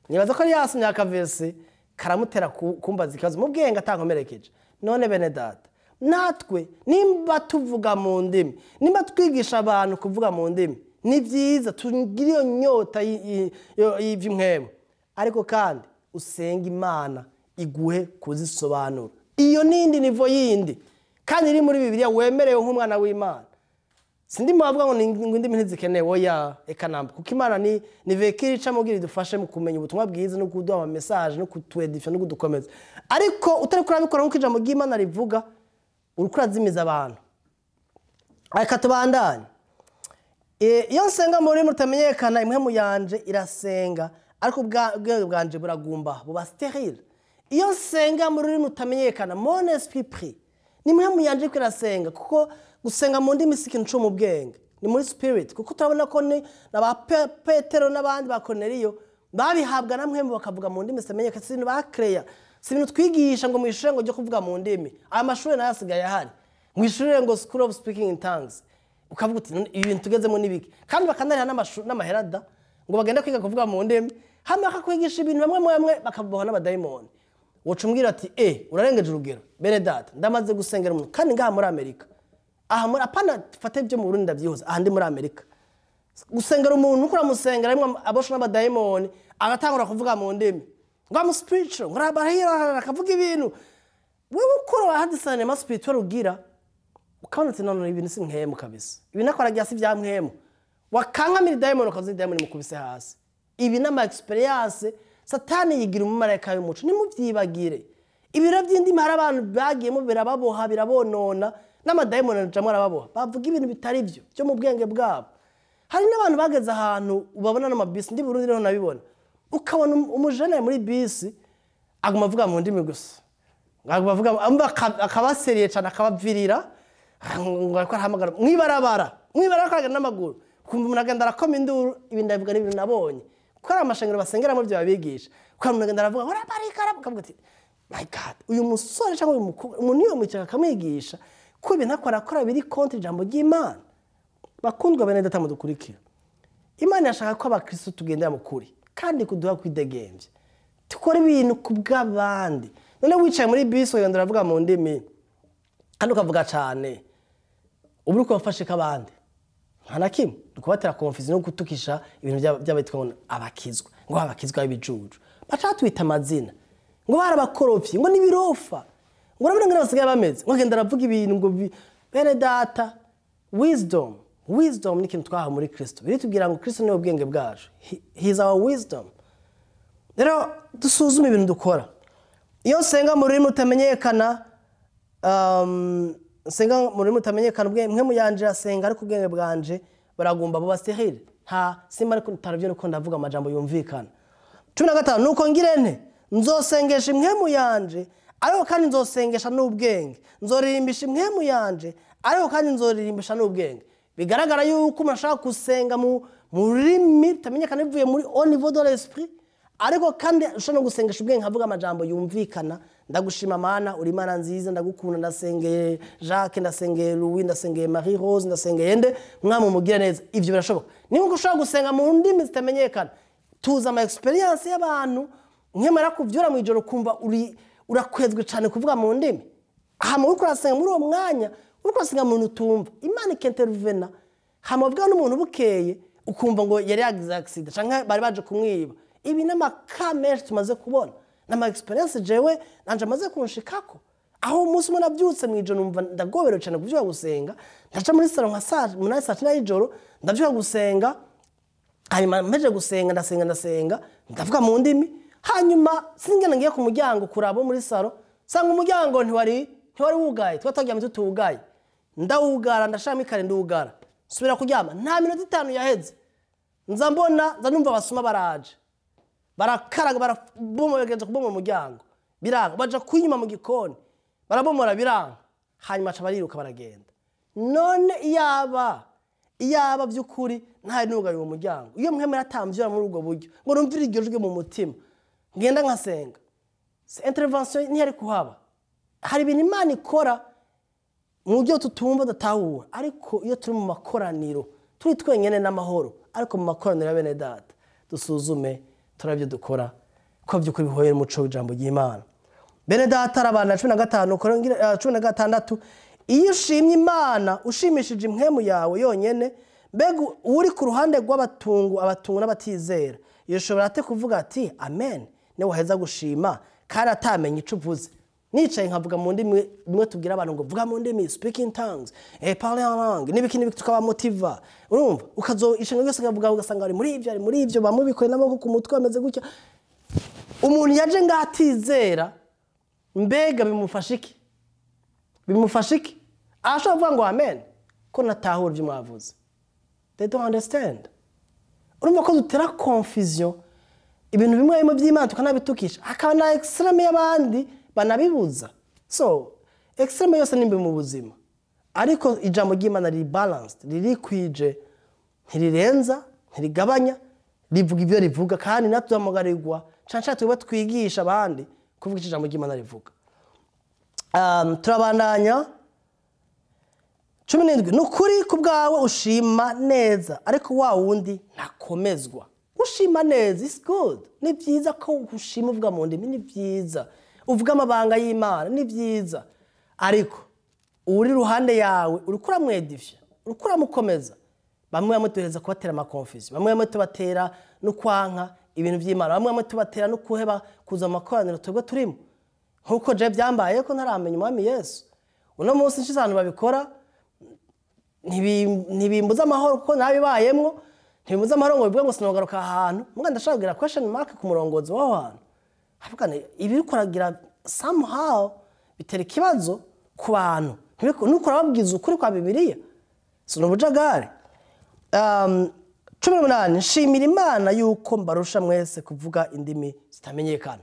Nibaza ko yari yasomye akavesi karamutera kumbaza ikibazo mu bwenge atankomerekeje. None bene data, natwe nimba tuvuga mu ndimi, nimba twigisha abantu kuvuga mu ndimi, ni vyiza tugire iyo nyota y'ivy'umwemu, ariko kandi usenge Imana iguhe kuzisobanura. Iyo nindi nivo yindi kandi iri muri Bibiliya wemerewe nk'umwana w'Imana. Sindi mwavuga ngo indimi ntizikenewe, oya, eka namba, kuko Imana ni vekiri ica mugira idufashe mu kumenya ubutumwa bwiza no kuduha ama message no kutwedifya no kudukomeza, ariko utari kurabikora nk'uko ijambo ry'Imana rivuga, uriko urazimiza abantu. Reka tubandanye. Iyo nsenga mu rurimi rutamenyekana, impwemu yanje irasenga, ariko ubwenge bwanje buragumba, buba sterile. Iyo nsenga mu rurimi rutamenyekana, mon esprit prie, ni impwemu yanje iriko irasenga, kuko gusenga mu ndimi si ikintu co mu bwenge, ni muri spirit, kuko turabona ko ni na ba Petero n'abandi ba Cornelio babihabwa na mpwemu bakavuga mu ndimi zitamenyekana. Si ibintu bakreya, si ibintu twigisha ngo mwishure ngo ryo kuvuga mu ndimi. Aya mashuri nayo asigaye ahari, mwishure ngo School of Speaking in Tongues, ukavuga uti none ibi bintu tugezemo ni biki? Kandi bakanariha n'amahera da ngo bagende kwiga kuvuga mu ndimi, hama bakakwigisha ibintu bamwe bamwe bakaboha n'abadayimoni. Woca umbwira ati urarengeje urugero. Bene data, ndamaze gusengera umuntu kandi ngaha muri Amerika, aha muri apana fate ibyo mu Burundi ndavyihoza, aha ndi muri Amerika, gusengera umuntu uko uramusengera rimwe aboshwe n'abadayimoni agatangura kuvuga mu ndimi ngo am spiritual, ngo arabahira akavuga ibintu wewe ukora wahadisane ma spiritual ugira, ukabona ati none ibintu si nkemu kabisa, ibi nakora rya si vya nkemu, wakankamira dayimoni ukazi dayimoni mukubise hasi. Ibi n'ama experience Satani yigira umumarayika y'umuco, nimuvyibagire. Ibiro by'indimi hari abantu bagiyemo birababoha, birabonona, n'amadayimoni ajamwo arababoha, bavuga ibintu bitari byo byo mu bwenge bwabo. Hari n'abantu bageze ahantu ubabona n'amabisi, ndi Burundi niho nabibona, ukabona umujene muri bisi aguma avuga mu ndimi gusa, aguma avuga, amba akabaseriye cyane, akabavirira, ngo ariko arahamagara mwibarabara, mwibarabara akagenda n'amaguru, ukumva umuntu agenda arakoma induru. Ibi ndabivuga ni ibintu nabonye, kuko ari amashengero basengeramo ibyo babigisha, kuko umuntu agenda aravuga urabarika, akavuga ati my God, uyu musore cyangwa uyu mukobwa, umuntu iyo mwicara akamwigisha ko ibintu akora akora biri contre ijambo ry'Imana. Bakundwa bene data mudukurikira, Imana yashaka ko abakristo tugendera mu kuri kandi kuduha kwidegembya, tukora ibintu kubw'abandi. None wicaye muri bisi ugenda uravuga mu ndimi kandi ukavuga cyane, ubu uriko wafashe kabandi nta na kimwe, ukubatera confusion no gutukisha ibintu by'abitwa ngo abakizwa, ngo abakizwa b'ibijuju, baca batwita amazina ngo barabakoropye, ngo nibirofa, ngo urabona ngene basigaye bameze, ngo agenda aravuga ibintu ngo bene data. Wisdom, wisdom ni ikintu twahawe muri Kristo. Biritubwira ngo Kristo niwe bwenge bwacu. He is our wisdom. Rero dusuzume ibintu dukora. Iyo nsenga mu rurimi rutamenyekana, nsenga mu rurimi rutamenyekana, mpwemu yanje asenga, ariko ubwenge bwanje baragomba buba stérile, nta simba, ariko ntaravyo nuko ndavuga amajambo yumvikana. 15: nuko ngire nte? Nzosengesha impwemu yanje, ariko kandi nzosengesha n'ubwenge. Nzoririmbisha impwemu yanje, ariko kandi nzoririmbisha n'ubwenge. Bigaragara yuko umuntu ashaka gusenga mu rurimi rutamenyekana bivuye muri au niveau de l'esprit, ariko kandi ushobora no gusengesha ubwenge, nkavuga amajambo yumvikana: ndagushima Mana, uri Imana nziza, ndagukunda, ndasengeye Jacques, ndasengeye Louis, ndasengeye Marie Rose, ndasengeye nde, mwami umugire neza. Ivyo birashoboka. Niba ushobora gusenga mu ndimi zitamenyekana, tuzi ama expérience y'abantu nkemara kuvyura mu ijoro, kumva uri urakwezwe cyane kuvuga mu ndimi. Hama uriko urasenga muri uwo mwanya, uriko urasenga mu bintu utumva, Imana ikintervena. Hama uvuga n'umuntu bukeye, ukumva ngo yari yagize accident canke bari baje kumwiba. Ibi n'amaka menshi tumaze kubona, n'ama expérience jewe nanje amaze kunshikako, aho umunsi umwe nabyutse mu ijoro, numva ndagoberewe cyane kuvyuka gusenga. Ndaca muri salon nka saa 8, saa 9 y'ijoro, ndavyuka gusenga. Hanyuma mpeje gusenga, ndasenga, ndasenga, ndavuga mu ndimi. Hanyuma singena ngiye ku muryango kuraba muri salon, sanga umuryango ntiwari wugaye, twa twaryamye tutugaye. Ndawugara, ndashiramo ikare, ndugara, nsubira kuryama. Nta minota 5 yaheze, nza mbona, nza numva abasuma baraje, barakaraga, barabomora, bagerageza kubomora umuryango, biranga. Baja kunyuma mu gikoni, barabomora, biranga. Hanyuma baca bariruka, baragenda. None iyaba by'ukuri ntari nugaye uwo muryango, iyo mwemera atamvyura muri ubwo buryo ngo numvire iryo jwi mu mutima, ngenda nkasenga, intervention ntiyari kuhaba. Hari ibintu Imana ikora mu buryo tutumva, datahura, ariko iyo turi mu makoraniro turi twenyene n'amahoro. Ariko mu makoraniro ya bene data, dusuzume turabe ibyo dukora ko by'ukuri bihuye n'umuco w'ijambo ry'Imana. Bene data, arabana 15, 16: iyo ushimye Imana ushimishije impwemu yawe yonyene, mbega uri ku ruhande rw'abatungu, abatungu n'abatizera, yoshobora ate kuvuga ati amen niwe waheza gushima, kandi atamenya ico uvuze? Nicaye nkavuga mu ndimi, bimwe tubwira abantu ngo vuga mu ndimi, speak in tongues, parler en langue, n'ibiki n'ibiki, tukabamotiva. Urumva ukazo ishenga ryose ukavuga, ugasanga ari muri ibyo, ari muri ibyo, bamwe bikoye n'amaboko ku mutwe, bameze gutya. Umuntu yaje ngaho atizera, mbega bimufasha iki? Bimufasha iki? Ashobora kuvuga ngo amen ko natahura ibyo mwavuze? They don't understand. Urumva ko dutera confusion, ibintu bimwe bimwe by'Imana tukanabitukisha, hakaba na extrême y'abandi banabibuza. So extrême yose ni mbi mu buzima, ariko ijambo ry'Imana riri balanced, ririkwije, ntirirenza, ntirigabanya, rivuga ibyo rivuga. Kandi natwe duhamagarirwa cane cane twebwe twigisha abandi kuvuga icyo ijambo ry'Imana rivuga. Turabandanya. 17: ni ukuri ku bwawe ushima neza, ariko wa wundi ntakomezwa. Ushima neza is good, ni byiza ko ushima uvuga mu ndimi, ni byiza uvuga amabanga y'Imana, ni byiza, ariko uri iruhande yawe uriko uramwedifya, uriko uramukomeza? Bamwe bamwe tuhereza kubatera ama confusion, bamwe bamwe tubatera no kwanka ibintu by'Imana, bamwe bamwe tubatera no kuheba kuza mu makoraniro twebwe turimo, nk'uko je byambaye ko ntaramenya Umwami Yesu. Uno munsi nshize ahantu babikora, ntibimbuza amahoro, kuko nabibayemwo. Ntibimbuza amahoro ngo bivuge ngo sinogaruka ahantu. Muga ndashaka kugira question mark ku murongozi w'aho hantu, avuga nti ibi uriko uragira somehow bitera ikibazo ku bantu. Nuko urababwiza ukuri kwa Bibiliya, si ubujagari. 18: nshimira Imana yuko mbarusha mwese kuvuga indimi zitamenyekana.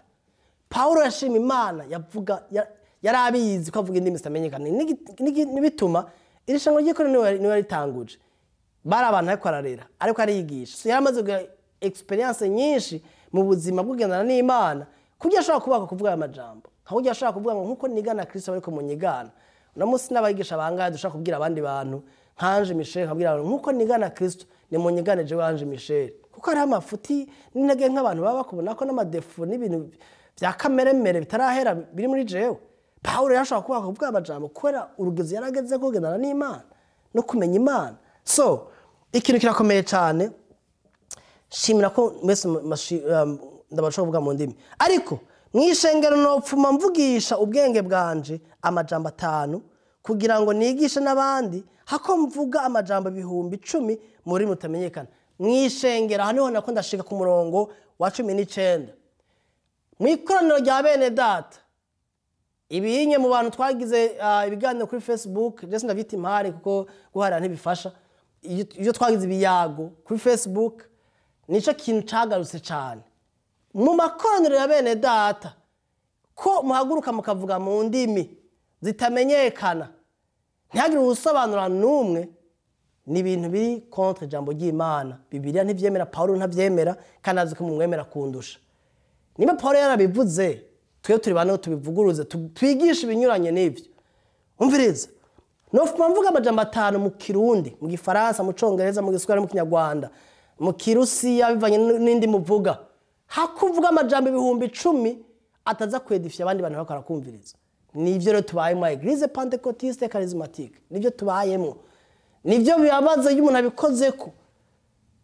Pawulo yashima Imana, yavuga yari abizi ko avuga indimi zitamenyekana. N'ibituma iri shango ry'ikora niwe yaritanguje, bari abantu ariko ararera, ariko arigisha. So yari amaze kugira expérience nyinshi mu buzima bwo kugendana n'Imana, kuburyo ashobora kubaka kuvuga aya majambo, nka buryo ashobora kuvuga ngo nkuko nigana Kristo ariko munyigana. Uno munsi n'abayigisha bangahe dushobora kubwira abandi bantu, nkanje Michel nkabwira abantu nkuko nigana Kristo, ni munyigane jewe Ange Michel, kuko hariho amafuti n'intege nk'abantu baba bakubona ko n'ama défauts n'ibintu bya kameremere bitarahera biri muri jewe. Pawulo yashobora kuvuga kuvuga amajambo kubera urugezo yarageze kugendana n'Imana no kumenya Imana. So ikintu kirakomeye cyane. Shimira ko mwese ndabasha kuvuga mu ndimi, ariko mwishengero nopfuma mvugisha ubwenge bwanje amajambo 5 kugira ngo nigishe n'abandi, hako mvuga amajambo 10,000 muri mutamenyekana. Mwishengero aha niho nako ndashika ku murongo wa 19. Mu ikoraniro rya bene data, ibinye mu bantu twagize ibiganiro kuri Facebook, je sindavyita impari kuko guharira ntibifasha. Iyo twagize ibiyago kuri Facebook, nico kintu cagarutse cane. Mu makoraniro ya bene data, ko muhaguruka mukavuga mu ndimi zitamenyekana, ntihagire uwusobanura n'umwe, ni ibintu biri contre ijambo ry'Imana. Bibiliya ntivyemera, Pawulo ntavyemera, kandi azi ko mumwemera kundusha. Niba Pawulo yarabivuze, twe turi bane tubivuguruze, twigishe ibinyuranye n'ivyo. Umviriza, nofuma mvuga amajambo 5 mu Kirundi, mu Gifaransa, mu Congereza, mu Giswahili, mu Kinyarwanda, mu Kirusiya, bivanye n'indi muvuga. Hakuvuga amajambo 10,000 ataza kwedifya abandi bantu bakora kumviriza. Nivyo rero tubayemo Eglise Pentecôtiste Charismatique, nivyo tubayemo. Nivyo bibabaza iyo umuntu abikozeko,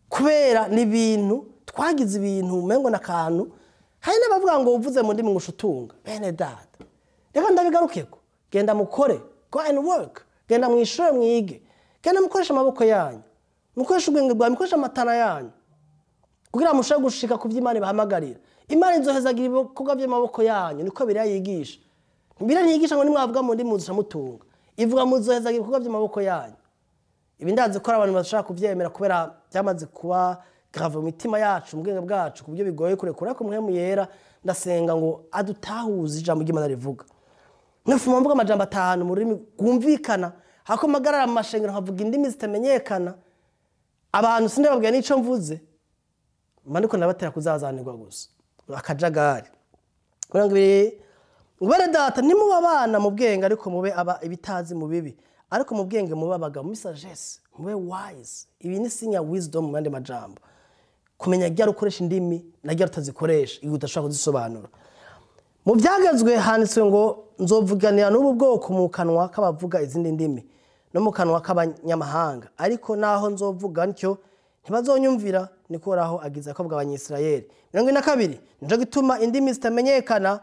kubera ni ibintu twagize ibintu umengo n'akantu. Hari n'abavuga ngo uvuze mu ndimi ngo ushutunga. Bene data, reka ndabigarukeko. Genda mukore, go and work. Genda mwishure mwige, genda mukoreshe amaboko yanyu, mukoreshe ubwenge bwanyu, mukoreshe amatara yanyu, kugira mushobore gushika ku vy'Imana ibahamagarira. Imana izohezagira ibikorwa vy'amaboko yanyu, niko Bibiliya yigisha. Bibiliya ntiyigisha ngo nimwavuga mu ndimi muzoca mutunga, ivuga muzohezagira ibikorwa vy'amaboko yanyu. Ibi ndazi ko abantu bashaka kuvyemera kubera byamaze kuba grave mu mitima yacu, mu bwenge bwacu, ku buryo bigoye kurekura. Ariko Mpwemu Yera ndasenga ngo adutahuze ijambo ry'Imana rivuga. Nufuma mvuga amajambo 5 mu rurimi rwumvikana, hako magarara mu mashengero nkavuga indimi zitamenyekana, abantu sindababwira n'ico mvuze, mba ndiko ndabatera kuzazanirwa gusa akajagari. 20, ngo bene data, ntimube abana mu bwenge, ariko mube aba ibitazi mu bibi, ariko mu bwenge mube abagabo, muri sagesse, mube wise. Ibi ni sinya wisdom mu yandi majambo, kumenya ryari ukoresha indimi na ryari utazikoresha, igihe udashobora kuzisobanura. Mu byagezwe handitswe ngo nzovuganira n'ubu bwoko mu kanwa k'abavuga izindi ndimi no mu kanwa k'abanyamahanga, ariko naho nzovuga ntyo ntibazonyumvira, niko Uhoraho agize ko bw'Abanyisirayeli. 42, nico gituma indimi zitamenyekana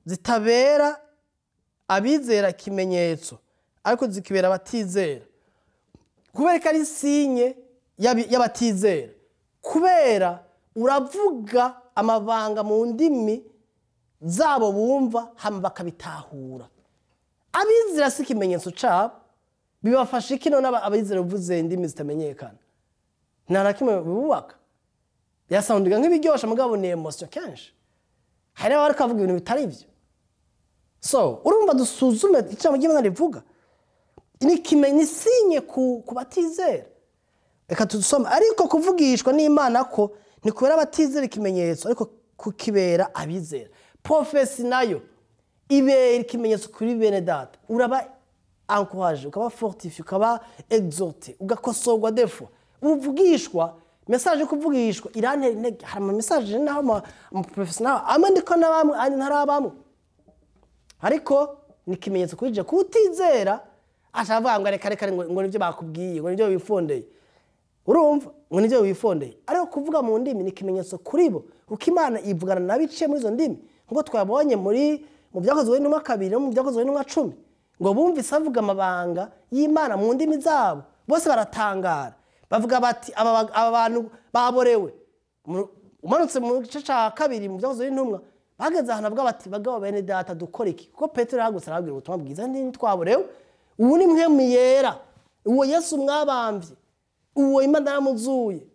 zitabera abizera ikimenyetso, ariko zikibera abatizera. Kubera ko ari sinye y'abatizera, kubera uravuga amabanga mu ndimi zabo bumva hama bakabitahura. Abizera si ikimenyetso cabo, bibafasha iki none abizera uvuze indimi zitamenyekana? Nta na kimwe bubaka. Byasoundinga nk'ibiryoshe, mugabo ni emotion kenshi. Hari n'abari kavuga ibintu bitari ivyo. So urumva dusuzume ijambo ry'Imana rivuga. Ni kimenyi sinye ku batizera. Reka tudusome. Ariko kuvugishwa n'Imana ko ni kubera abatizera ikimenyetso, ariko kukibera abizera. Prophecy nayo ibera ikimenyetso kuri bene data. Uraba encouragé, ukaba fortifié, ukaba exhorté, ugakosorwa defo. Uvugishwa, message yo kuvugishwa irantera intege. Hari ama message naho ama professionnel amwe ndiko nabamwe andi ntarabamwe, ariko ni ikimenyetso kuri je kutizera. Ashavuga ngo reka reka, ngo nivyo bakubwiye, ngo nivyo wifondeye. Urumva ngo nivyo wifondeye. Ariko kuvuga mu ndimi ni ikimenyetso kuri bo, kuko Imana ivugana nabice muri izo ndimi, nkuko twabonye muri mu byakozwe n'intumwa 2 no mu byakozwe n'intumwa 10, ngo bumvise avuga amabanga y'Imana mu ndimi zabo, bose baratangara, bavuga bati aba bantu baborewe. Umanutse mu gice ca 2 mu byakozwe n'intumwa, bageze ahantu bavuga bati bagabo bene data dukora iki? Kuko Petero yahagurutse arababwira ubutumwa bwiza, ntitwaborewe, ubu ni mwe muyera, uwo Yesu mwabamvye, uwo Imana yaramuzuye,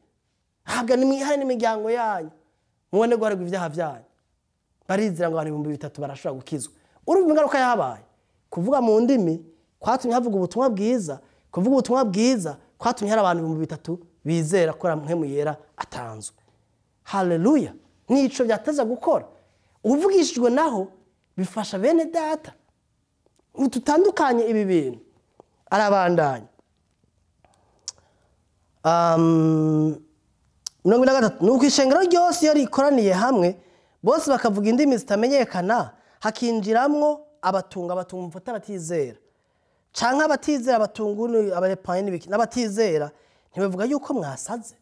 habwa nimwihane n'imiryango yanyu, mubone guharirwa ibyaha byanyu. Barizera ngo abantu 3000 barashobora gukizwa. Urumva ingaruka yabaye, kuvuga mu ndimi kwatumye havuga ubutumwa bwiza, kuvuga ubutumwa bwiza kwatumye hari abantu 3000 bizera ko mwe muyera atanzwe. Haleluya! Nico byateza gukora. Uvugishijwe naho bifasha bene data. Tutandukanye ibi bintu. Arabandanya. 43, nuko ishengero ryose iyo rikoraniye hamwe, bose bakavuga indimi zitamenyekana, hakinjiramwo abatunga, abatunga mfata abatizera, canke abatizera abatungu abarepanye n'ibiki n'abatizera, ntibavuga yuko mwasaze.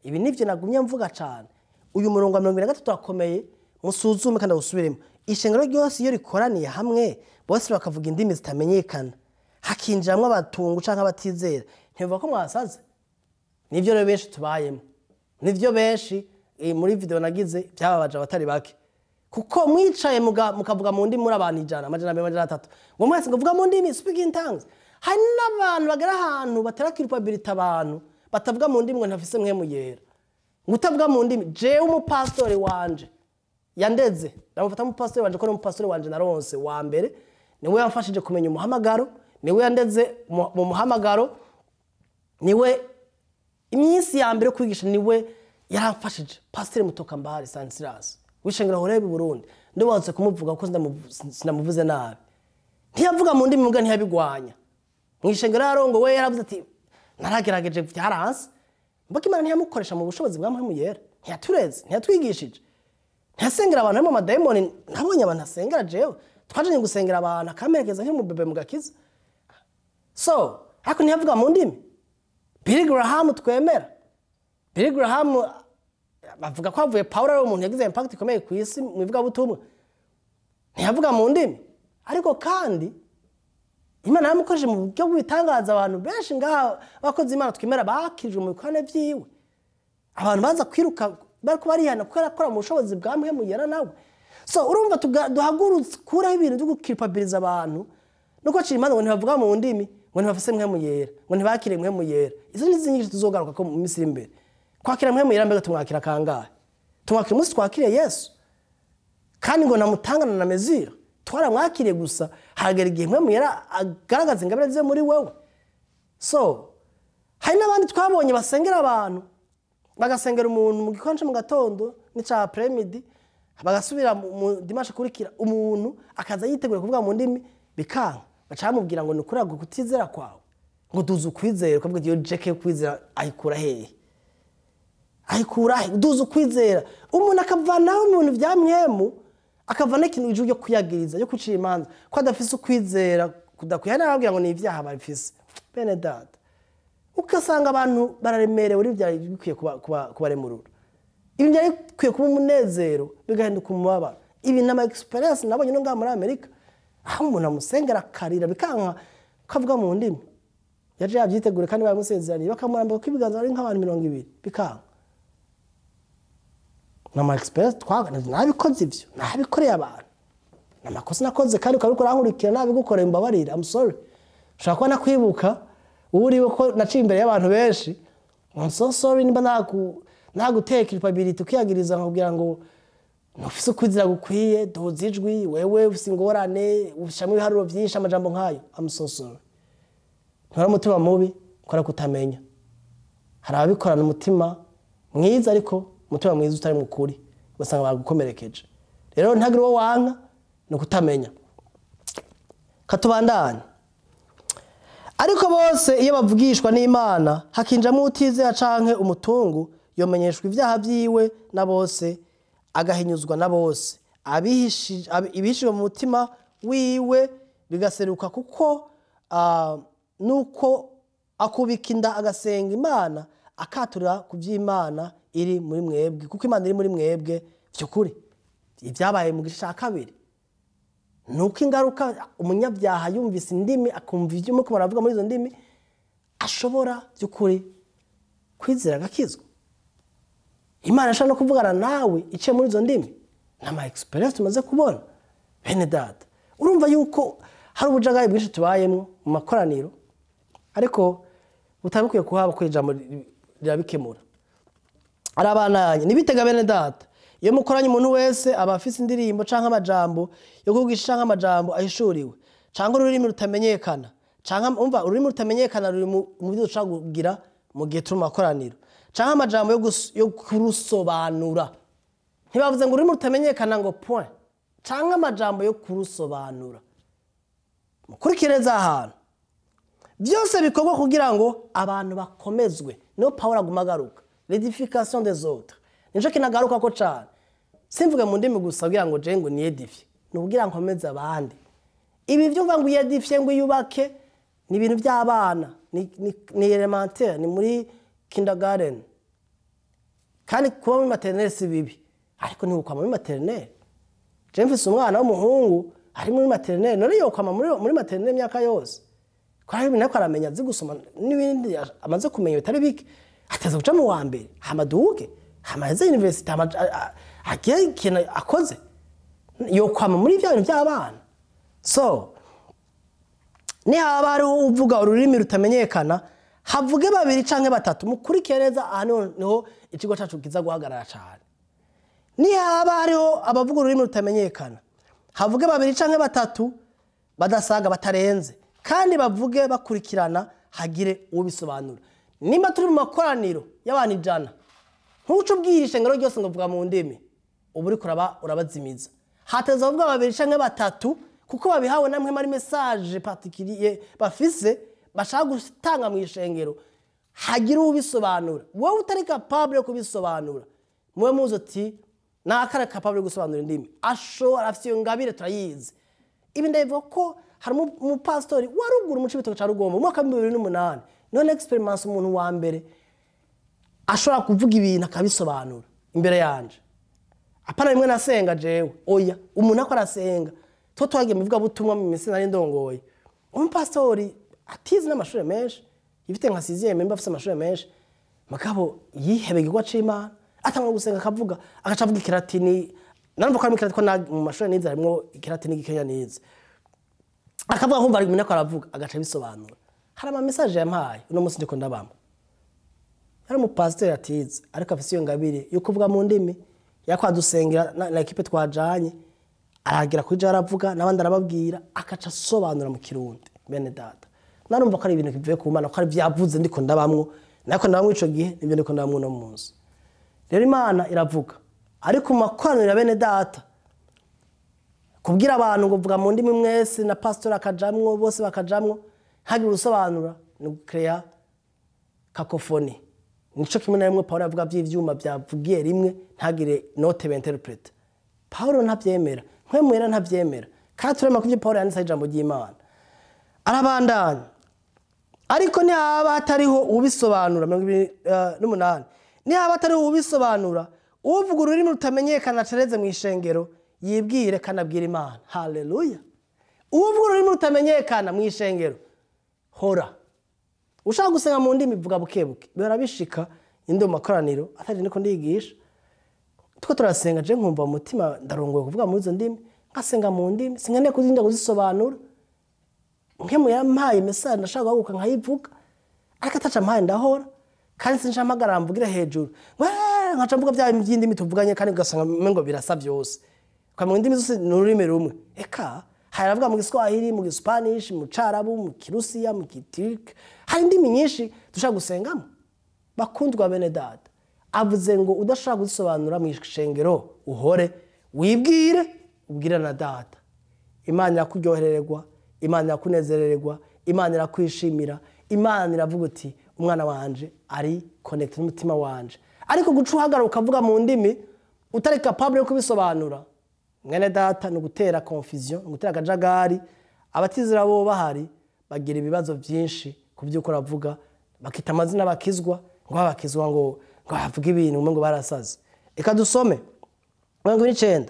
Ibi nivyo nagumye mvuga cane. Uyu murongo wa 43 akomeye, musuzume kandi usubiremo. Ishengero ryose iyo rikoraniye hamwe, bose bakavuga indimi zitamenyekana, hakinjiramwo abatungu canke abatizera, ntibavuga ko mwasaze. Nivyo rero benshi tubayemo. Nivyo benshi muri video nagize byababaje abatari bake. Kuko mwicaye mukavuga mu ndimi muri abantu 100, 200, 300, ngo mwese ngo vuga mu ndimi, speak in tongues. Hari n'abantu bagera ahantu batera culpability abantu batavuga mu ndimi ngo ntafise Mpwemu Yera, ngo utavuga mu ndimi. Jewe umupastori wanje yandeze, ndamufata umupastori wanje ko ni umupastori wanje naronse wa mbere, niwe yamfashije kumenya umuhamagaro, niwe yandeze mu muhamagaro, niwe iminsi ya mbere yo kwigisha niwe yaramfashije. Pasiteri Mutokambari Stanislas w'ishengero Horeb i Burundi, ndubatse kumuvuga kuko sinamuvuze nabi. Ntiyavuga mu ndimi mbwa ntiyabigwanya. Mu ishengero yarongo we yaravuze ati naragerageje byaranse. Mbega Imana ntiyamukoresha mu bushobozi bwa Mpwemu Yera, ntiyatureze, ntiyatwigishije, ntiyasengera abantu mu madayimoni. Nabonye abantu asengera jewe, twajanye gusengera abantu akamerekeza nk'umubebe mu gakiza. So ariko ntiyavuga mu ndimi. Billy Graham twemera, Billy Graham bavuga ko avuye Paulo ari umuntu yagize impact ikomeye ku isi mu ivugabutumwa, ntiyavuga mu ndimi. Ariko kandi Imana yaramukoresheje mu buryo bw'ibitangaza. Abantu benshi ngaha bakoze Imana twemera bakirijwe mu bikorane vyiwe, abantu baza kwiruka bariko barihana kuko yarakora mu bushobozi bwa Mpwemu Yera nawe. So urumva duhagurutse kuraho ibintu byo gukiripabiliza abantu no kwacira imanza ngo ntibavuga mu ndimi, ngo ntibafise Mpwemu Yera, ngo ntibakire Mpwemu Yera. Izo ni nyinshi tuzogaruka ko mu minsi iri imbere. Kwakira Mpwemu Yera mbega tumwakira kangahe? Tumwakira umunsi twakiriye Yesu, kandi ngo namutangana na mesure twaramwakiriye gusa, haragera igihe Mpwemu Yera agaragaza ingabire ziwe muri wewe. So hari n'abandi twabonye basengera abantu, bagasengera umuntu mu gikonje mu gatondo n'ica après-midi, bagasubira mu dimanche kurikira, umuntu akaza yiteguye kuvuga mu ndimi bikanka, baca bamubwira ngo ni ukuri kutizera kwawe, ngo duze ukwizera. Ukavuga iyo jeke yo kwizera ayikura hehe? Ayikura he? Duze ukwizera. Umuntu akavanaho ibintu bya Mpwemu, akavanaho ikintu ijwi ryo kwiyagiriza, yo gucira imanza ko adafise ukwizera kudakwiye. Hari n'ababwira ngo ni ibyaha babifise. Bene data, ugasanga abantu bararemerewe, uri byari bikwiye kubaremurura, ibi byari bikwiye kuba umunezero bigahinduka umubabaro. Ibi ni ama experience nabonye no ngaha muri Amerika, aho umuntu amusengera akarira bikanka ko avuga mu ndimi, yaje yabyitegure kandi bamusezeraniye, bakamurambika ko ibiganza ari nk'abantu 20, bikanka. Ni ama experience nabikoze, ivyo nabikoreye abantu, ni amakosa nakoze, kandi ukaba uriko urankurikira nabigukoreye, mbabarire, I'm sorry. Ushobora kuba nakwibuka uwo uriwe ko naciye imbere y'abantu benshi. I'm so sorry nimba naguteye culpability, ukiyagiriza, nkakubwira ngo ntufise ukwizera gukwiye, duhuza ijwi, wewe ufise ingorane, ushamwe ibiharuro vyinshi, amajambo nk'ayo. I'm so sorry. Ntora umutima mubi ukora kutamenya. Hari ababikorana umutima mwiza, ariko umutima mwiza utari mukuri, ugasanga bagukomerekeje. Rero ntagire uwo wanka, ni ukutamenya. Katubandanye. Ariko bose iyo bavugishwa n'Imana, hakinjamo utizera canke umutungu, yomenyeshwa ibyaha vyiwe na bose, agahinyuzwa na bose. Ibihishijwe mu mutima wiwe bigaseruka, kuko nuko akubika inda agasenga Imana, akaturira ku by'Imana iri muri mwebwe, kuko Imana iri muri mwebwe by'ukuri. Ibyabaye mu gice cya kabiri nuko ingaruka umunyabyaha yumvise indimi, akumva ibyo muko baravuga muri izo ndimi, ashobora by'ukuri kwizera agakizwa. Imana ishobora no kuvugana nawe iciye muri izo ndimi. Ni ama experience tumaze kubona. Bene data, urumva yuko hari ubujagari bwinshi tubayemo mu makoraniro, ariko butari bukwiye kuhaba, ko ijambo rirabikemura. Arabananye nibitega. Bene data, iyo mukoranye, umuntu wese aba afise indirimbo canke amajambo yo kugisha canke amajambo ahishuriwe canke ururimi rutamenyekana, canke umva, ururimi rutamenyekana ruri mu byo dushobora kugira mu gihe turi mu makoraniro, canke amajambo yo kurusobanura. Ntibavuze ngo ururimi rutamenyekana ngo point, canke amajambo yo kurusobanura. Mukurikire neza ahantu byose bikorwa kugira ngo abantu bakomezwe. Niyo Pawulo aguma agaruka, l'édification des autres, nico kinagaruka ko cane. Simvuge mu ndimi gusa kugira ngo je ngo niyedifye, ni ukugira nkomeze abandi. Ibi vyumva ngo uyedifye, ngo uyubake, ni ibintu by'abana, ni élémentaire, ni muri kindergarten. Kandi kuba muri maternelle si bibi, ariko ntibukwama muri maternelle. Je mfise umwana w'umuhungu ari muri maternelle, none yokwama muri maternelle imyaka yose? Ko hari ibintu ariko aramenya, azi gusoma n'ibindi amaze kumenya bitari bike, ateza guca mu wa mbere, hama duge, hama aheze university, hama agire ikintu akoze. Yo kwama muri bya bintu by'abana. So nihaba hariho uvuga ururimi rutamenyekana, havuge babiri canke batatu. Mukurikire neza, aha niho ikigo cacu kiza guhagarara cane. Nihaba hariho abavuga ururimi rutamenyekana, havuge babiri canke batatu, badasaga, batarenze, kandi bavuge bakurikirana, hagire ubisobanura. Nimba turi mu makoraniro y'abantu 100, ntuce ubwira ishengero ryose ngo vuga mu ndimi, uba uriko urabazimiza. Hateza abavuga babiri canke batatu, kuko babihawe namwe muri message particulier bafise bashaka gutanga mu ishengero, hagira ubisobanura. Wowe utari capable yo kubisobanura, muwe muzi uti nakara capable yo gusobanura indimi, ashobora, afite iyo ngabire, turayizi. Ibi ndabivuga ko hari umupastori wa ruguru mu Cibitoke ca Rugombo mu mwaka wa 2008, none experience umuntu wa mbere ashobora kuvuga ibintu akabisobanura imbere yanje. Apana rimwe nasenga jewe, oya, umuntu akora arasenga, two twagiye mu ivugabutumwa mu minsi nari ndongoye. Umupastori atize n'amashuri menshi, ifite nka sixième, mba afite amashuri menshi, mugabo yihebeye igikorwa c'Imana, atangura gusenga akavuga, agaca avuga ikilatini. Narumva ko harimo ikilatini, ko mu mashuri nize harimwo ikilatini gikenya nize. Akavuga nkumva ari ko aravuga, agaca abisobanura. Hari ama message yampaye uno munsi ndiko ndabamo. Yari umupasiteri atize, ariko afise iyo ngabire yo kuvuga mu ndimi, yakwadusengera na ekipe twajanye, aragera kuri aravuga n'abandi arababwira, akaca asobanura mu Kirundi. Bene data, narumva ko ari ibintu bivuye ku Mana, ko ari byavuze ndiko ndabamwo, nako ndabamwo ico gihe, nibyo ndiko ndabamwo uno munsi. Rero Imana iravuga, ariko mu makoraniro ya bene data, kubwira abantu ngo vuga mu ndimi mwese, na pastor akajamwo, bose bakajamwo, ntagire urusobanura, ni gucrea cacophonie. Nico kimwe na rimwe Paulo avuga by'ivyuma byavugiye rimwe, ntagire note interprète. Paulo ntavyemera, nkwemwera ntavyemera. Kandi turema kuvyo Paulo yanditse ijambo ry'Imana. Arabandanya. Ariko ntihaba hatariho ubisobanura, 28. Ntihaba hatariho ubisobanura, uvuga ururimi rutamenyekana acereze mu ishengero, yibwire kandi abwire Imana. Haleluya. Uvuga ururimi rutamenyekana mu ishengero, hora. Ushaka gusenga mu ndimi, vuga buke buke. Bihora bishika indi mu makoraniro, atari niko ndigisha. Tuko turasenga, je nkumva mu mutima ndarongoye kuvuga muri izo ndimi, ngasenga mu ndimi, sinkeneye kuzinda kuzisobanura. Nkemu yampaye message ndashaka guhaguruka nkayivuga, ariko ataca mpaye ndahora, kandi sinca mpagarara mvugire hejuru. Wee, nkaca mvuga bya by'indimi tuvuganye, kandi ugasanga umengo birasa byose. Kwa mu ndimi zose ni ururimi rumwe. Eka hari abavuga mu Giswahili, mu Gispanish, mu Carabu, mu Kirusiya, mu Giturk, hari indimi nyinshi dushaka gusengamo. Bakundwa bene data, avuze ngo udashaka gusobanura mu ishengero, uhore wibwire, ubwire na data. Imana irakuryoherererwa, Imana irakunezerererwa, Imana irakwishimira, Imana iravuga uti umwana wanje ari connect n'umutima wanje. Ariko guca uhagarara ukavuga mu ndimi utari capable yo kubisobanura, mwene data, ni ugutera confusion, ni ugutera akajagari. Abatizera bo bahari bagira ibibazo byinshi ku byo uravuga, bakita amazina bakizwa, ngo bakizwa ngo bavuge ibintu ngo barasaze. Reka dusome 29.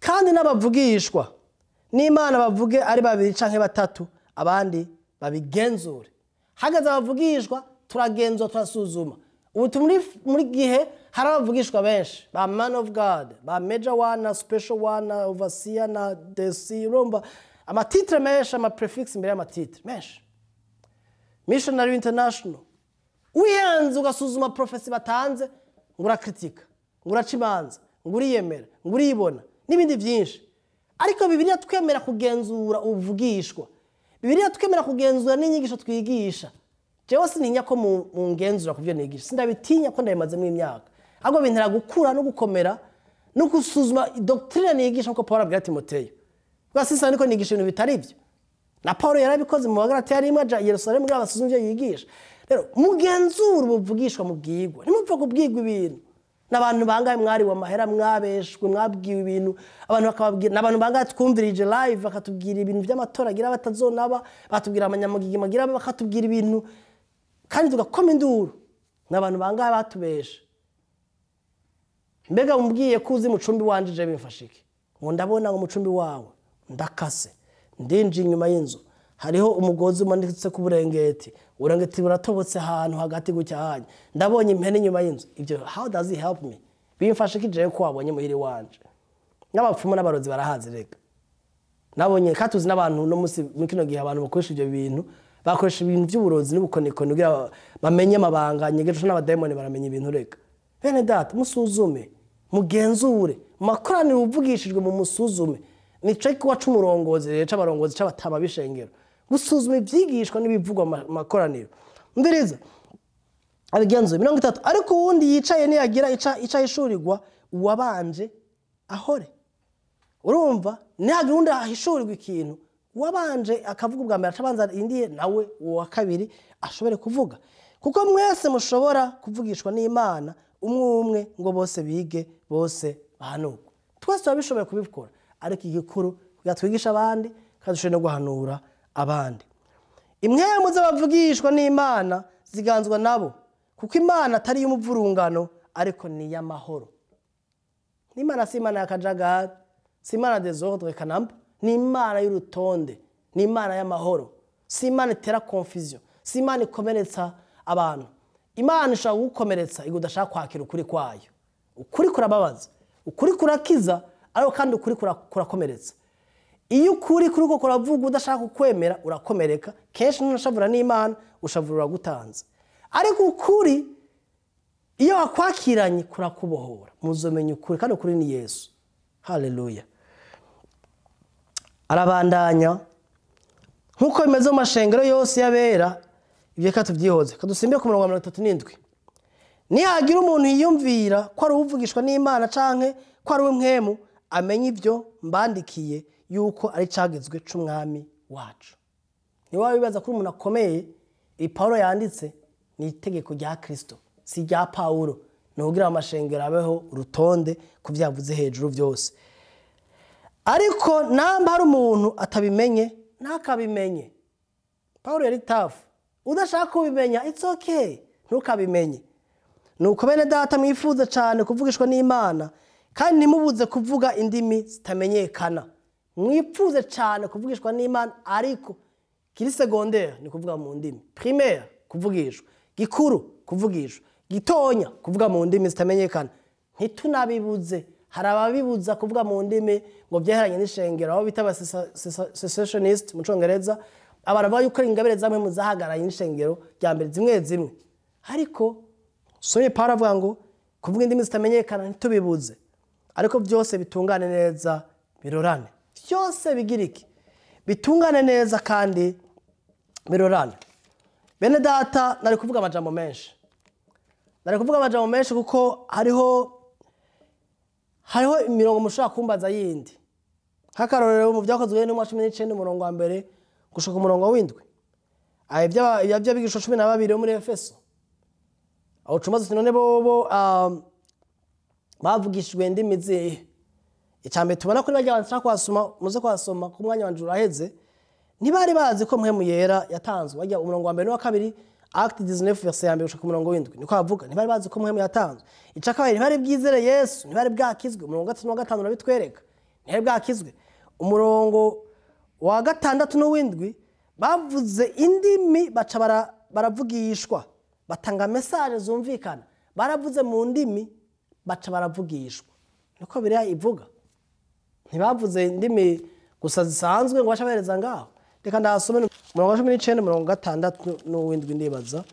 Kandi n'abavugishwa n'Imana bavuge ari babiri canke batatu, abandi babigenzure. Hagaze abavugishwa, turagenzura, turasuzuma. Ubu muri gihe hari abavugishwa benshi, ba man of God, ba major one na special one na overseer na desi, urumva ama titre menshi, ama prefix imbere y'ama titre menshi, missionary international. Wihenze ugasuzuma prophecy batanze, ngo urakritika, ngo uraca imanza, ngo uriyemera, ngo uribona n'ibindi byinshi. Ariko Bibiliya twemera kugenzura ubuvugishwa, Bibiliya twemera kugenzura n'inyigisho twigisha. Jewe sintinya ko mu ngenzura ku byo nigisha, sindabitinya ko ndabimazemo imyaka, ahubwo bintera gukura no gukomera no gusuzuma doctrine nigisha, nkuko Paul abwira Timoteyo. Bwa sisa niko nigisha ibintu bitari byo. Na Paul yarabikoze mu Bagalatiya rimwe aja i Yerusalemu kugira basuzume ibyo yigisha. Rero mugenzure ubuvugishwa mubwigwa, ntimupfe kubwigwa ibintu. N'abantu bangahe mwari wa mahera mwabeshwe, mwabwiwe ibintu, abantu bakababwira. N'abantu bangahe twumvirije live bakatubwira ibintu by'amatora agira batazonaba, batubwira abanyamugigi magira, bakatubwira ibintu kandi tugakoma induru. N'abantu bangahe batubesha. Mbega umbwiye ko uzi mucumbi wanje, je bimfasha iki? Ngo ndabona ngo mucumbi wawe ndakase, ndinje inyuma y'inzu hariho umugozi umanitse ku burengeti, uburengeti buratobotse ahantu hagati gutya hanya, ndabonye impene inyuma y'inzu. Ibyo how does it help me? Bimfasha iki jewe ko wabonye muhiri wanje? N'abapfumu n'abarozi barahazi rega. Nabonye katuzi n'abantu no musi muri kino gihe abantu bakoresha ibyo bintu, bakoresha ibintu by'uburozi n'ubukonikoni kugira bamenye amabanga nyegeje, n'abadayimoni baramenya ibintu rega. Bene data, musuzume, mugenzure mu makoraniro uvugishijwe, mu musuzume. Nico kuba c'umurongozi rero, c'abarongozi, c'abatama b'ishengero, gusuzuma ivyigishwa n'ibivugwa mu makoraniro. Ndiriza abigenzuye. 30. Ariko uwundi yicaye niyagira ica ahishurirwa, uwabanje ahore. Urumva, nihagira uwundi ahishurirwa ikintu, uwabanje akavuga ubwa mbere acabanza indiye, nawe uwa kabiri ashobore kuvuga, kuko mwese mushobora kuvugishwa n'Imana umwe umwe, ngo bose bige, bose bahanurwe. Twese turabishoboye kubikora, ariko igikuru kugira twigishe abandi kandi dushobore no guhanura abandi. Impwemu z'abavugishwa n'Imana ziganzwa nabo, kuko Imana atari iy'umuvurungano, ariko ni iy'amahoro. N'Imana si Imana y'akajagari, si Imana désordre kanamba, ni Imana y'urutonde, ni Imana y'amahoro. Si Imana itera confusion, si Imana ikomeretsa abantu. Imana ishobora kugukomeretsa igihe udashaka kwakira ukuri kwayo. Ukuri kurababaza, ukuri kurakiza, ariko kandi ukuri kurakomeretsa. Iyo ukuri kuri ko kuravuga udashaka kukwemera, urakomereka kenshi, ntunashavura n'Imana, ushavura uragutanze. Ariko ukuri iyo wakwakiranye kurakubohora. Muzomenya ukuri, kandi ukuri ni Yesu. Haleluya. Arabandanya: nk'uko bimeze mu mashengero yose y'abera. Ibyo reka tubyihoze, kadusimbe ku murongo wa 37. Nihagira umuntu yiyumvira ko ari uwuvugishwa n'Imana canke ko ari uw'impwemu, amenye ibyo mbandikiye yuko ari icagezwe c'Umwami wacu. Niba wibaza ko umuntu akomeye, ibi Pawulo yanditse ni itegeko rya Kristo, si irya Pawulo. Ni ukugira amashengero abeho urutonde ku byo yavuze hejuru byose. Ariko namba hari umuntu atabimenye, ntakabimenye. Pawulo yari tough. Udashaka kubimenya, it's okay, ntukabimenye. Nuko bene data, mwifuza cyane kuvugishwa n'Imana, kandi ntimubuze kuvuga indimi zitamenyekana. Mwifuze cyane kuvugishwa n'Imana, ariko kiri secondaire ni kuvuga mu ndimi. Primaire kuvugishwa, gikuru kuvugishwa, gitonya kuvuga mu ndimi zitamenyekana. Ntitunabibuze. Hari ababibuza kuvuga mu ndimi ngo byeheranye n'ishengero, aho bita cessationist mu Congereza. Abantu bavuga yuko ingabire zamwe muzahagaranye n'ishengero rya mbere zimwe zimwe, ariko sonye Paulo avuga ngo kuvuga indimi zitamenyekana ntitubibuze, ariko byose bitungane neza, birorane. Byose bigira iki? Bitungane neza kandi birorane. Bene data, nari kuvuga amajambo menshi, nari kuvuga amajambo menshi, kuko hariho imirongo mushobora kumbaza yindi. Nk'akarorero, mu Byakozwe n'Intumwa 19, umurongo wa 1 gushika umurongo w'7, iby'abigisha 12 bo muri Efeso, aho cumaze uti: none bobo bavugishijwe indimi zihe? Icambere tubona kuri barya bantu kwasoma, muze kwasoma ku mwanya wanje uraheze, ntibari bazi ko Mpwemu Yera yatanzwe. Bajya umurongo wa mbere n'uwa kabiri, Acte 19 verset ya 1 gushika ku murongo w'7, niko bavuga. Ntibari bazi ko Mpwemu yatanzwe. Ica kabiri, ntibari bwizere Yesu, ntibari bwakizwe. Umurongo wa 3 n'uwa 5 urabitwereka, ntibari bwakizwe. Umurongo wa 6 n'uw'indwi, bavuze indimi baca baravugishwa, batanga message zumvikana. Baravuze mu ndimi baca baravugishwa, niko biriya ivuga. Ntibavuze indimi gusa zisanzwe ngo bace bahereza ngaho. Reka ndahasome, umurongo wa 19, umurongo wa 6 n'uw'indwi. Ndibaza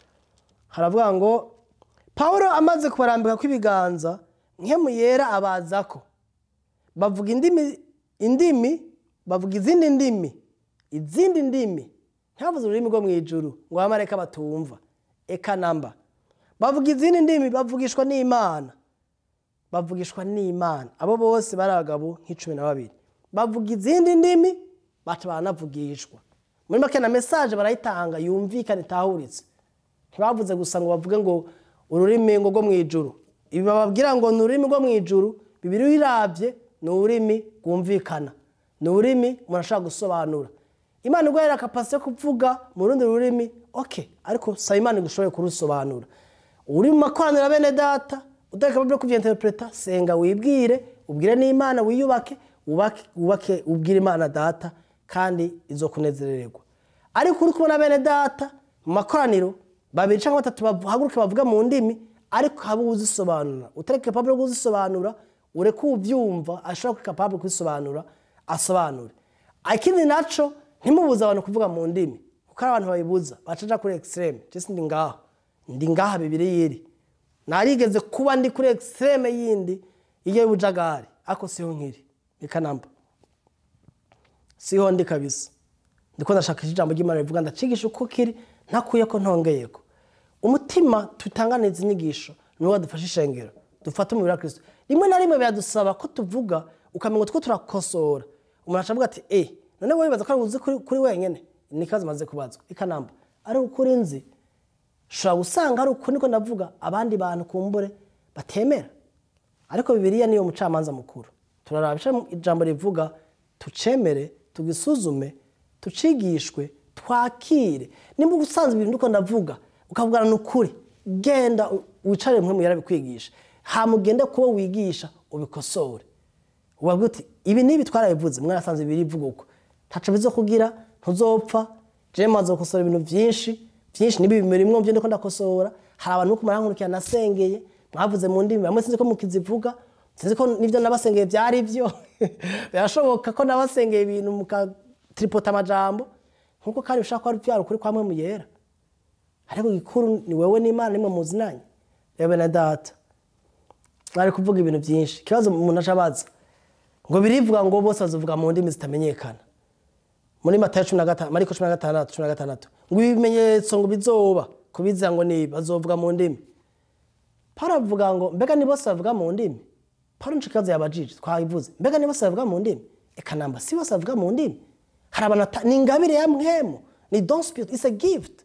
haravuga ngo: Pawulo amaze kubarambika kw'ibiganza, Mpwemu Yera abazako, bavuga indimi, bavuga izindi ndimi. Izindi ndimi, ntibavuze ururimi rwo mu ijuru ngo abamarayika batumva, eka namba. Bavuga izindi ndimi, bavugishwa n'Imana, bavugishwa n'Imana. Abo bose bari abagabo nka 12. Bavuga izindi ndimi baca baranavugishwa. Muri make, na message barayitanga yumvikana, itahuritse. Ntibavuze gusa ngo bavuge ngo ururimi ngo rwo mu ijuru. Ibi bababwira ngo ni ururimi rwo mu ijuru, Bibiri uyiravye ni ururimi rwumvikana, ni ururimi umuntu ashobora gusobanura. Imana iguhaye capacité yo kuvuga mu rundi rurimi, okay, ariko saba Imana igushoboye kurusobanura. Uri mu makoraniro, bene data, udakaba byo kuvyinterpreta, senga, wibwire, ubwire n'Imana, wiyubake, wubake, wubake, ubwire Imana Data, kandi izokunezerererwa. Ariko uri kubona bene data mu makoraniro, babiri cyangwa batatu bahaguruke bavuga mu ndimi, ariko habe uzisobanura. Utareke capable kuzisobanura, Ureke ubyumva ashobora kuba capable kwisobanura, asobanure. Ikindi naco, ntimubuze abantu kuvuga mu ndimi, kuko hari abantu babibuza bacaja kuri extrême. Je sindi ngaho, ndi ngaha bibiri yiri. Narigeze kuba ndi kuri extrême yindi iyo y'ubujagari, ariko siho nkiri, reka namba siho ndi kabisa. Ndiko ndashaka ijambo ry'Imana rivuga, ndacigisha uko kiri, ntakuye ko ntongeyeko. Umutima tutanganiza inyigisho niwo wadufasha ishengero dufata umubiri wa Kristo. Rimwe na rimwe biradusaba ko tuvuga, ukamenya two turakosora. Umuntu acavuga ati none wowe wibaza ko uzi kuri wenyene? Ni ikibazo maze kubazwa ikanamba ari ukuri nzi. Ushobora gusanga ari ukuri niko ndavuga, abandi bantu kumbure batemera, ariko Bibiliya niyo mucamanza mukuru. Turaraba ico ijambo rivuga, tucemere, tugisuzume, tucigishwe, twakire. Nimba usanzwe ibintu ndiko ndavuga ukavugana n'ukuri, genda wicare mwe yarabikwigisha, hama ugende kuba wigisha ubikosore, ubabwire uti ibi n'ibi twarabivuze, mwarasanze birivuga uko, ntaco bizokugira, ntuzopfa. Je maze gukosora ibintu vyinshi vyinshi, nibi birimwo mvyo ndiko ndakosora. Hari abantu kumara nkurikira nasengeye mwavuze mu ndimi, bamwe sinzi ko mukizivuga, sinzi ko nivyo nabasengeye byari byo. Birashoboka ko nabasengeye ibintu mukatripota amajambo, nkuko kandi ushaka ko ari byari ukuri kwamwe muyera, ariko gikuru ni wewe n'Imana nimwe muzinanye. Rero bene data, mwari kuvuga ibintu byinshi. Ikibazo umuntu acabaza ngo birivuga ngo bose bazovuga mu ndimi zitamenyekana muri Matayo 15, Mariko 16, 16, ngo ibimenyetso ngo bizoba kubiza ngo ni bazovuga mu ndimi. Paulo avuga ngo mbega ni bose bavuga mu ndimi? Paulo nico kibazo yabajije, twabivuze. Mbega ni bose bavuga mu ndimi? Eka namba, si bose bavuga mu ndimi. Hari abantu ni ingabire ya mpwemu, ni don spirit, it's a gift,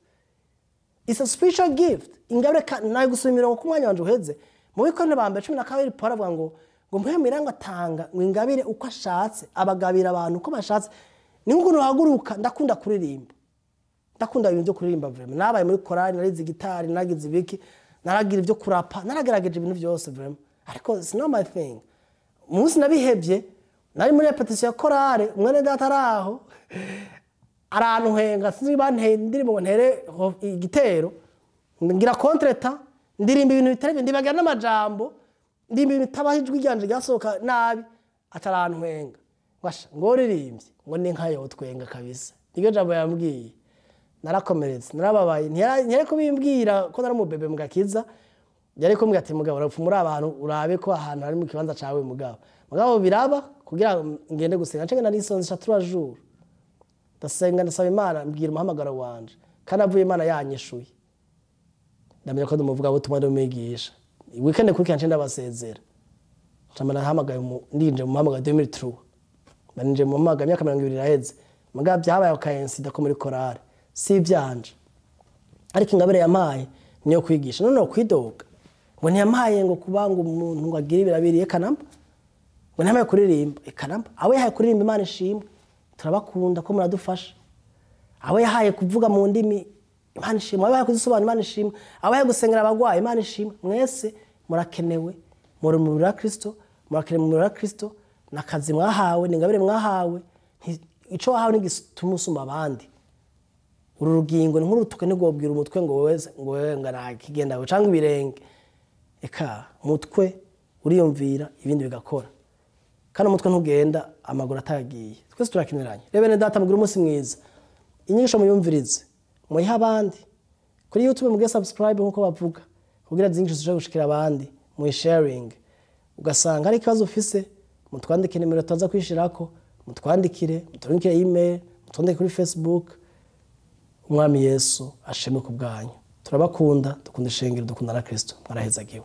it's a spiritual gift. Ingabire nayo gusoma imirongo ku mwanya wanje uheze. Mu Bikorintho ba mbere 12, Paulo avuga ngo mpwemu irangwa atanga ngo ingabire uko ashatse, abagabira abantu uko bashatse. Ni nk'ukuntu uhaguruka, ndakunda kuririmba, ndakunda ibintu byo kuririmba vraiment. Nabaye muri korali, narize gitari, nagize ibiki, naragira ibyo kurapa, naragerageje ibintu byose vraiment, ariko it's not my thing. Umunsi nabihevye, nari muri répétition ya korale, mwene data araho arantuhenga, sinzi banteye indirimbo ngo ntere igitero, ngira contretemps, ndirimba ibintu bitari byo, ndibagira n'amajambo, ndirimba ibintu bitabaho, ijwi ryanje ryasohoka nabi, atarantwenga. Washa ngo uririmbye ngo ni nka yo twenga kabisa. Niryo jambo yambwiye, narakomeretse, narababaye. Ntiyari kubimbwira ko nari umubebe mu gakiza, yari kumbwira ati mugabo urapfa muri abantu, urabe ko ahantu hari mu kibanza cawe mugabo. Mugabo biraba kugira ngende gusenga, nce ngenda nisonzesha 3 jours, ndasenga, ndasaba Imana, mbwira umuhamagaro wanje, kandi avuye Imana yanyishuye, ndamenya ko ndumuvuga butumwa, ndumwigisha. Weekend kurikira nce ndabasezera, ncamba nahamagaye, ndinje mu muhamagaro 2003, ndinje mu muhamagaro, imyaka 20 iraheze. Mugabo byabaye ka incident ko muri korale, si ivyanje, ariko ingabire yampaye niyo kwigisha. None kwidoga ngo ntiyampaye ngo kuba ngo umuntu ngo agire ibirabiri, eka namba. Ngo ntiyampaye kuririmba, eka namba. Abo yahaye kuririmba, Imana ishimwe, turabakunda ko muradufasha. Abo yahaye kuvuga mu ndimi, Imana ishimwe. Abo yahaye kuzisobanura, Imana ishimwe. Abo yahaye gusengera abagwayi, Imana ishimwe. Mwese murakenewe muri mubiri wa Kristo, murakenewe mu mubiri wa Kristo. Nakazi mwahawe, ni ingabire mwahawe. Ico wahawe ntigituma usumba abandi. Uru rugingo ni nk'urutuke, ntigobwira umutwe ngo wewe ngo wewe ngo nakigenda cyangwa ibirenge. Eka, umutwe uriyumvira ibindi bigakora, kandi umutwe ntugenda amaguru atagiye. Twese turakeneranye. Rero bene data, mugira umunsi mwiza. Inyigisho muyumvirize, muyihe abandi kuri YouTube, muge subscribe nkuko bavuga, kugira zinyigisho zishobore gushikira abandi, muyisharing. Ugasanga hari ikibazo ufise, mutwandike, nimero tuza kwishirako, mutwandikire, muturungikire email, mutwandike kuri Facebook. Umwami Yesu ashimwe ku bwanyu. Turabakunda, dukunda ishengero, dukunda na Kristo. Mwarahezagiwe.